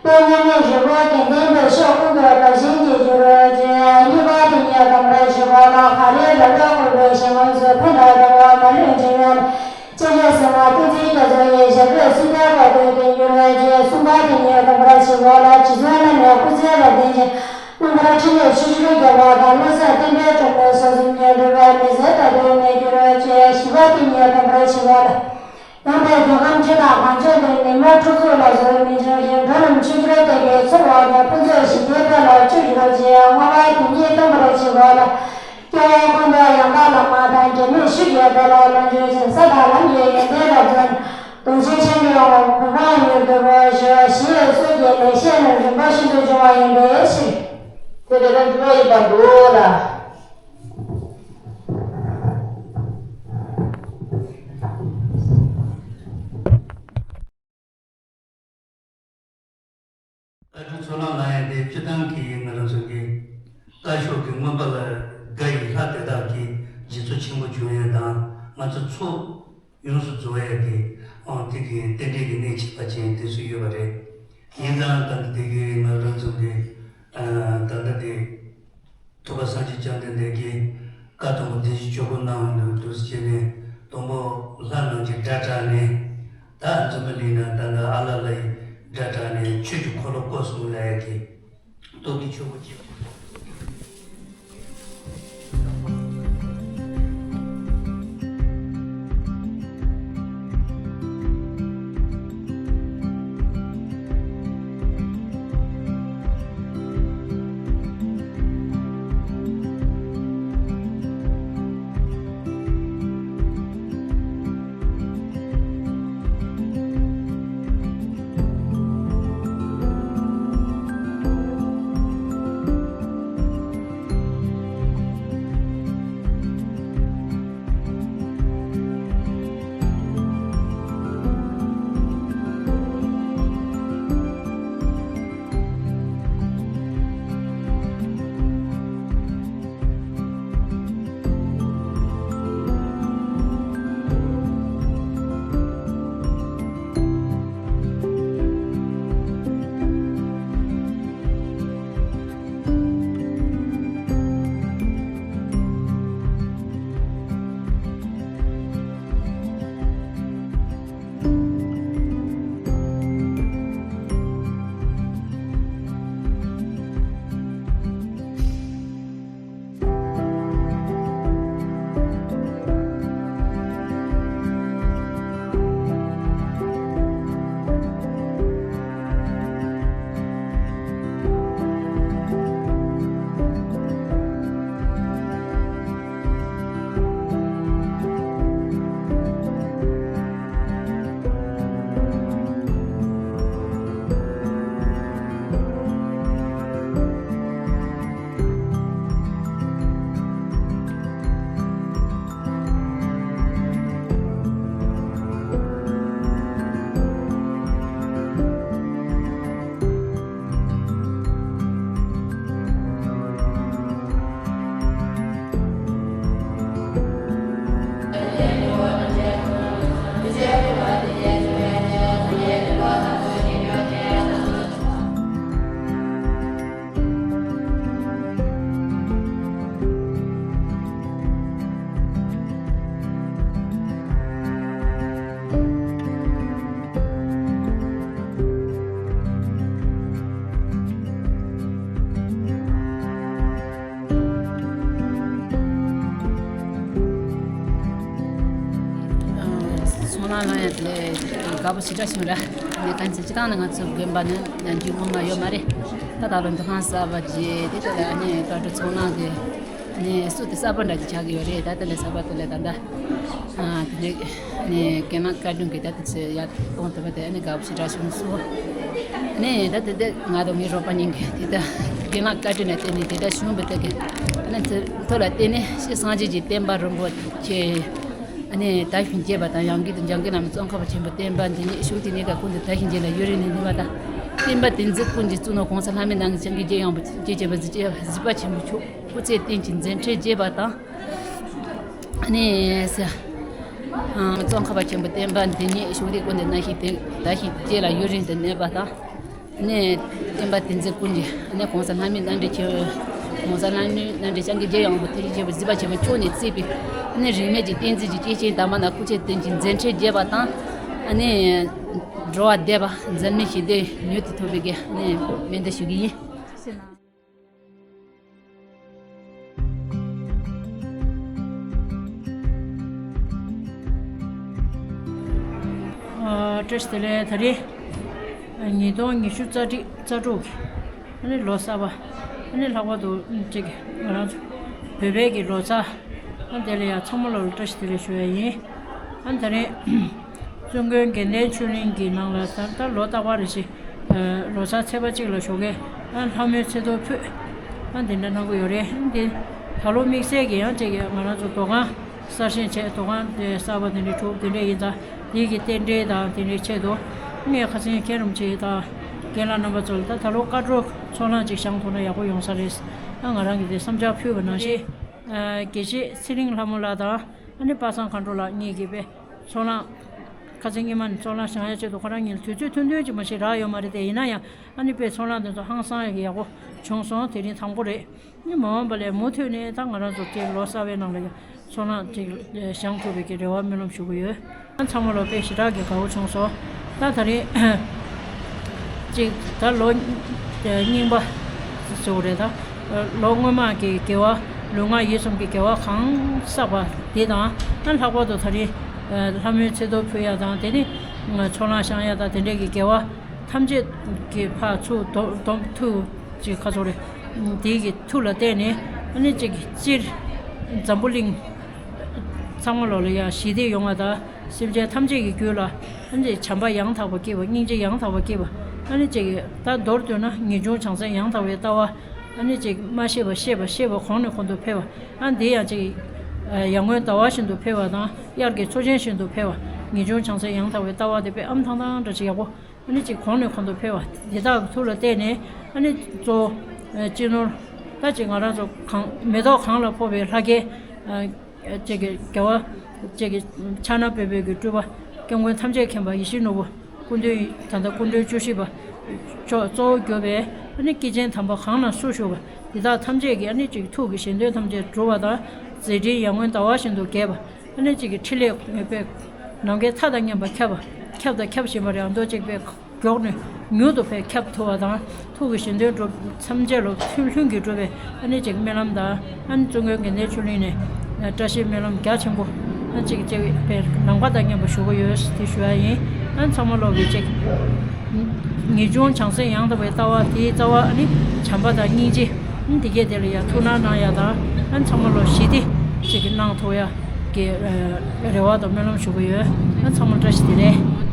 དཔལ་མཉམ་མེད་རིག་པ་རྒྱན་ལྡན་པའི་ཕྱོགས་ཀུན་ཏུ་དར་ཞིང་རྒྱས་གྱུར་ཅིག་གཉིས་པ་དེ་ཉིད་སྡོམ་པར་བྱེད་པ་ལ། ཧ་རི་ར་བས་བསྐོར་བའི་ཞིང་ཁམས་སུ་ཕན་དང་བདེ་བ་མ་ལུས་འབྱུང་བའི་སྤྱན་རས་གཟིགས་དབང་བསྟན་འཛིན་རྒྱ་མཚོ་ཡི་ཞབས་པད་སྲིད་མཐའི་བར་དུ་བརྟན་གྱུར་ཅིག་གསུམ་པ་དེ་ཉིད་སྡོམ་པར་བྱེད་པ་ལ། རྗེ་བཙུན་བླ་མའི་སྐུ་ཚེ་རབ་བརྟན་ཅིང་། རྣམ་པར་འཕྲིན་ལས་ཕྱོགས་བཅུར་རྒྱས་པ་དང་། བློ་གསལ་བསྟན་པའི་སྒྲོན་མེ་སོ་གསུམ་གྱི་འགྲུབ་པའི་མི་ཟད་ལྟ་བུའི་གནས་གྱུར་ཅིག་བཞི་པ་དེ་ཉིད་སྡོམ་པར་བྱེད་པ་ལ། ཡངས་པའི་རྒྱལ་ཁམས་སྤྱི་དང་གངས་ལྗོངས་འདིར་ཉོན་མོངས་འཁྲུག་རྩོད་ལ་སོགས་མི་འབྱུང་ཞིང་། འགྲོ་རྣམས་ཕྱོགས་བཅུར་བདེ་སྐྱིད་འཚོ་བ་དང་ཕུན་ཚོགས་ཞི་བདེའི་དཔལ་ལ་སྤྱོད་གྱུར་ཅིག་ལྔ་པ་དེ་ཉིད་སྡོམ་པར་བྱེད་པ་ལ། སྐྱེ་བ་ཀུན་ཏུ་ཡང་དག་བླ་མ་དང་། འབྲལ་མེད་ཆོས་ཀྱི་བདེ་ལ་ལོངས་སྤྱོད་ཅིང་། ས་དང་ལམ་གྱི་ཡོན་ཏན་རབ་རྫོགས་ནས། རྡོ་རྗེ་འཆང་གི་དབང་པོ་གོ་འཕང་མྱུར་ཐོབ་པར་ཤོག་རིམ་པ་བཞིན་དུ་འབྱུང་བ་ཡིན་པའི་ཕྱིར། དེ་དེ་ལྟར་འགྱུར་བ་ཡིན་པར་འདུག་ལ། བཀའ་དྲིན་ཚོགས་ལ་ལ་ཡང་དེ་སྤྱི་བཏང་གི་ང་རང་ཚོ་གི་བཀའ་ཤོག་གི་མངོན་པ་ལ་དགའ་ཡི་ལྷ་དེ་དག་གི་རྗེ་བཙུན་ཆེན་པོ་བྱུང་ཡོད་དང་ང་ཚོ་ཚོ་ཡོངས་སུ་རྫོགས་ཡ་གི་ཨང་དེ་གི་རྟེན་འབྲེལ་གྱི་གནད་ཆེ་བ་ཅན་དེ་ཚོ་ཡོད་པ་རེད། ཡིན་ཙང་ད་ལྟ་དེ་གི་ང་རང་ཚོ་གི་ད་ལྟ་དེ། ཐུབ་པ་སངས་རྒྱས་བཅོམ་ལྡན་འདས་ཀྱིས་བཀའ་དང་པོ་བདེན་བཞིའི་ཆོས་སྐོར་གནང་བ་འདུག་འདུག་ཟེར་ནས་དང་པོ་ལྷ་རྣམས་ཀྱི་སྒྲ་བསྒྲགས་ནས། ད་འཛམ་བུ་གླིང་ན་ད་ལྟ་ཨ་ལ་ལ་ཡི་སྒྲ་བསྒྲགས་ནས་ཆོས་ཀྱི་འཁོར་ལོ་བསྐོར་སོང་ལ་ཡ་གི་སྟོབས་ཀྱི་ཆོས་སྐོར་བྱེད། ཚོང་ལམ་ལ་ཡང་དེ་དགའ་པོ་ཞེ་དྲག་བྱུང་ར། ངས་ད་ཚེ་སྤྱི་བཏང་ནས་ང་ཚོ་དགོན་པ་ནས་ནམ་རྒྱུན་ངོ་མ་ཡོད་མ་རེད། ད་ད་ལོ་འདུ་ཁང་གསར་པ་བརྗེས་དེ་ལྟ་ལ་ནས་ཀ་ཏུ་ཚོང་ལམ་གི་ནས་སུ་དེ་གསར་པ་འདྲ་ཅིག་ཆགས་ཀྱི་ཡོད་རེད། ད་དེ་ལས་གསར་པ་དེ་ལས་ད་ལྟ་དེ་ནས་རྒན་ལགས་བཀའ་དྲིན་གྱིས་ད་དེ་ཚེ་ཡར་གཏོང་ཐུབ་པ་དེ་ནས་དགའ་པོ་ཞེ་དྲག་བྱུང་སོང་། ནས་ད་དེ་དེ་ང་དང་ངའི་རོགས་པ་གཉིས་ཀྱིས་དེ་ལྟ་རྒན་ལགས་བཀའ་དྲིན་ལ་བརྟེན་ནས་དེ་ལྟ་བྱུང་བ་དེ་གི་ནས་ཐོག་ལ་བརྟེན་ནས་ཤེས་སངས་རྒྱས་ཀྱི་བསྟན་པ་རིན་པོ་ཆེ། ཨ་ནི་དར་ཞིང་རྒྱས་པ་དང་ཡང་སྒོས་དུ་འཇམ་མགོན་བླ་མ་ཙོང་ཁ་པ་ཆེན་པོ་བསྟན་པ་འདི་ཉིད་ཕྱོགས་དེ་ཉིད་ཀ་ཀུན་ཏུ་དར་ཞིང་རྒྱས་ལ་ཡུན་རིང་ནས་གནས་པ་དང་། བསྟན་པ་དེ་ཚོ་ཀུན་གྱི་གཙུག་ན་གོང་ས་ལྷ་མིའི་སྣང་བརྙན་སྐྱེས་བུ་རྒྱལ་ཡངས་པ་རྒྱལ་བྱེད་པ་གཟི་བརྗིད་པ་ཆེན་པོ་མཆོག་སྐུ་ཚེ་བརྟན་ཅིང་མཛད་འཕྲིན་རྒྱས་པ་དང་། ཨ་ནི་ཟེར། ཙོང་ཁ་པ་ཆེན་པོ་བསྟན་པ་འདི་ཉིད་ཕྱོགས་དེ་ཀུན་ཏུ་གནས་ཤིང་དར་ཞིང་རྒྱས་ལ་ཡུན་རིང་དུ་གནས་པ་དང་། ནས་བསྟན་པ་དེ་ཚོ་ཀུན་གྱི་ནས་གོང་ས་ལྷ་མིའི་རྣམ་འདྲེན་ཆེ་བོ། གོང་ས་ལྷ་མིའི་རྣམ་འདྲེན་སྐྱེས་བུ་རྒྱལ་ཡངས་པ་ཐུགས་རྗེ་ཆེན་པོ་གཟི་བརྗིད་པ་ཆེན་པོ་མཆོག་ནས་གཙོས་པའི་ནས་རིས་མེད་ཀྱི་བསྟན་འཛིན་གྱི་སྐྱེས་ཆེན་དམ་པ་རྣམས་སྐུ་ཚེ་བརྟན་ཅིང་མཛད་འཕྲིན་རྒྱས་པ་དང་། ནས་འགྲོ་བ་བདེ་བ་འཛད་མེད་ཞི་བདེ་མྱུར་དུ་ཐོབ་པའི་གི་ནས་སྨོན་འདུན་ཞུ་གི་ཡིན། ཨ། བཀྲ་ཤིས་བདེ་ལེགས། ད་རེས་ཉིས་སྟོང་ཉི་ཤུ་རྩ་གཅིག་རྩ་དྲུག་གི་ཨ་ནི་ལོ་གསར་པ། ཨ་ནི་ལྷག་པར་དུ་ཅིག་ང་རང་ཚོ་བོད་པའི་གི་ལོ་གསར། ཨ། དེ་ལ་ཡང་ཚང་མ་ལ་བཀྲ་ཤིས་བདེ་ལེགས་ཞུ་ཡ་ཡིན། ཨ། ད་རེས་བཙུན་དགོན་དགེ་ལྡན་ཆོས་གླིང་གི་ནང་ལ་ད་ལྟ་ལོ་རྟག་པར་རེ་བཞིན་ ལོ་གསར་ཚེས་པ་གཅིག་ལ་ཞོགས་ཀས་ལྷ་མོའི་ཚེས་གཏོར་ཕུལ། འདི་འདྲ་གནང་གི་ཡོད་རེད། འདི་ད་ལོ་དམིགས་བསལ་གྱི་ཡང་གཅིག་ང་རང་ཚོ་མདོ་ཁང་གསར་བཞེངས་བྱས། མདོ་ཁང་དེ་གསར་པ་དེ་འདྲ་གྲུབ་དེ་འདྲ་ཡིན་ཙང་། དེའི་གི་རྟེན་འབྲེལ་དང་དེ་འདྲའི་ཆེད་དུ། ངས་ཁ་སང་མཁན་རིན་པོ་ཆེ་དང་རྒན་ལགས་རྣམ་པ་ཚོ་ལ། ད་ད་ལོ་བཀའ་འཁྲོལ་ཚོགས་ལངས་ཅིག་བཞེངས་ཐུབ་ན་ཡག་པོ་ཡོང་ས་རེད། ང་རང་གི་དེ་བསམ་འཆར་ཕུལ་བ་ནང་བཞིན། དགེ་བཤེས་ཚེ་རིང་ལྷ་མོ་ལགས་དང་ཨ་ནི་པ་སངས་མཁའ་འགྲོ་ལགས་གཉིས་ཀྱིས་དཔེ་ཚོགས་ལངས། ཁ་སང་ཉི་མ་ནས་ཚོགས་ལངས་བཞེངས་ཡ་ཆེད་དུ་ཁོ་རང་གཉིས་ལ་དུས་ཚོད་ཐུང་ཐུང་ཅིག་མ་ཞིག་རག་ཡོད་མ་རེད་དེ། ཡིན་ན་ཡང་ཨ་ནི་དཔེ་ཚོགས་ལངས་དེ་ཚོ་ཧང་སང་ཡག་པོ་བྱུང་སོང་། དེ་རིང་དང་པོ་རེད། ཨ་ནི་མ་འོངས་པ་ལ་མུ་མཐུད་ནས་ད་ང་རང་ཚོ་དེ་ལོ་གསར་བའི་ནང་ལ་ཡང་ཚོགས་ལངས་ཅིག་བཞེངས་ཐུབ་པའི་གི་རེ་བ་སྨོན་ལམ་ཞུ་གི་ཡོད། ཨ་ཚང་མ་ལོ་དཔེ་ཞེ་དྲག་གི་དགའ་བོ་བྱུང་སོང་། ད་ད་རིང་ཅིག་ད་ལོ་རྙིང་པ་ཟེར་བ་རེད། ད་ལོ་སྔོན་མ་གི་དགེ་བ། ལུས་ངག་ཡིད་གསུམ་གྱི་དགེ་བ་གང་བསགས་པ་དེ་དང་། ཨ་ལྷག་པར་དུ་ད་རིང་ལྷ་མོའི་ཚེས་གཏོར་ཕུལ་ཡ་དང་། དེ་ནི་ཚོགས་ལངས་བཞེངས་ཡ་དང་། དེ་འདྲས་ཀྱི་དགེ་བ་ཐམས་ཅད་ཀྱི་ཕར་ཚུར་བསྡོམས་བསྡོམས་ཐུག་ཅིག་ཁ་ཚོ་རེད། དེའི་གི་མཐུ་ལ་བརྟེན་ནས་ཨ་ནི་ཅིག་སྤྱིར་འཛམ་བུ་གླིང་ཚང་མ་ལོ་ལ་ཡ་ཞི་བདེ་ཡོང་བ་དང་། སེམས་ཅན་ཐམས་ཅད་ཀྱི་རྒྱུད་ལ་ཨ་ནི་བྱམས་པ་ཡང་དག་པ་སྐྱེས་པ། སྙིང་རྗེ་ཡང་དག་པ་སྐྱེས་པ། ཨ་ནི་ཅིག་ད་མདོར་བསྡུས་ན་ངེས་འབྱུང་བྱང་སེམས་ཡང་དག་པའི་ལྟ་བ། ཨ་ནི་ཅིག་མ་ཤེས་པ་ཤེས་པ་ཤེས་པ་གོང་ནས་གོང་དུ་འཕེལ་བ། ཨ་འདི་ཡང་ཅིག་ཡར་ངོའི་ཟླ་བ་བཞིན་དུ་འཕེལ་བ་དང་། དབྱར་གྱི་མཚོ་ཆེན་བཞིན་དུ་འཕེལ་བ། ངེས་འབྱུང་བྱང་སེམས་ཡང་དག་པའི་ལྟ་བ་དེ་དཔེ་ཨམ་ཐང་ཐང་འདྲ་ཅིག་ཡག་པོ། ཨ་ནི་ཅིག་གོང་ནས་གོང་དུ་འཕེལ་བ། དེ་དག་གི་མཐུ་ལ་བརྟེན་ནས་ཨ་ནི་གཙོ་བོ་སྤྱི་ནོར། ད་ཅིག་ང་རང་ཚོ་གང་མེ་ཏོག་གང་ལ་ཕོག་པའི་ལྷ་སྐལ། ཅིག་གི་དགེ་བ། ཅིག་གི་ཕྱག་ན་པད་མོའི་གི་སྤྲུལ་པ། སྐྱབས་མགོན་ཐམས་ཅད་མཁྱེན་པ་ཡིད་བཞིན་ནོར་བུ། སྐུ་མདུན་ད་ལྟ་སྐུ་མགྲོན་བཅུ་བཞི་པ་མཆོག་གཙོ་བོ་གྱུར་པའི་ཨ་ནི་སྐྱེས་ཆེན་དམ་པ་གང་ན་སུ་བཞུགས་པ། དེ་དག་ཐམས་ཅད་ཀྱི་ཨ་ནི་ཅིག་ཐུགས་ཀྱི་བཞེད་དོན་ཐམས་ཅད་འགྲུབ་པ་དང་། མཛད་འཕྲིན་ཡར་ངོའི་ཟླ་བ་བཞིན་དུ་རྒྱས་པ། ཨ་ནི་ཅིག་གི་འཕྲིན་ལས་དཔེ་ནམ་མཁའི་མཐའ་དང་མཉམ་པར་ཁྱབ་པ། ཁྱབ་དང་ཁྱབ་བཞིན་པ་རེད། ཨ་མདོ་ཅིག་དཔེ་མགྱོགས་ནས་མྱུར་དུ་དཔེ་ཁྱབ་ཐུབ་པ་དང་། ཐུགས་ཀྱི་བཞེད་དོན་འགྲུབ། ཐམས་ཅད་ལ་ལྷུན་ལྷུན་གྱིས་གྲུབ་པའི་ཨ་ནི་ཅིག་སྨོན་ལམ་དང་། ཨ་ནི་བཙུན་དགོན་དགེ་ལྡན་ཆོས་གླིང་ནས་བཀྲ་ཤིས་སྨོན་ལམ་རྒྱ་ཆེན་པོ། ཨ་ཅིག་ཅིག་དཔེ་ནམ་མཁའ་དང་མཉམ་པ་ཞུ་གི་ཡོད། དེ་ཞུ་ཡ་ཡིན། ཨ་ཚང་མ་ལོག་གི་ཅིག་ངེས་འབྱུང་བྱང་སེམས་ཡང་དག་པའི་ལྟ་བ། དེའི་རྩ་བ་ཨ་ནི་བྱམས་པ་དང་སྙིང་རྗེ། ཨ་འདི་གས་དེ་ལ་ཡ་ཐུགས་སྣང་གནང་ཡ་དང་། ཨ་ཚང་མ་ལོ་ཞི་བདེ་ཅིག་གནང་ཐུབ་ཡ་གི་རེ་བ་དང་སྨོན་ལམ་ཞུ་གི་ཡོད། ཨ་ཚང་མ་བཀྲ་ཤིས་བདེ་ལེགས།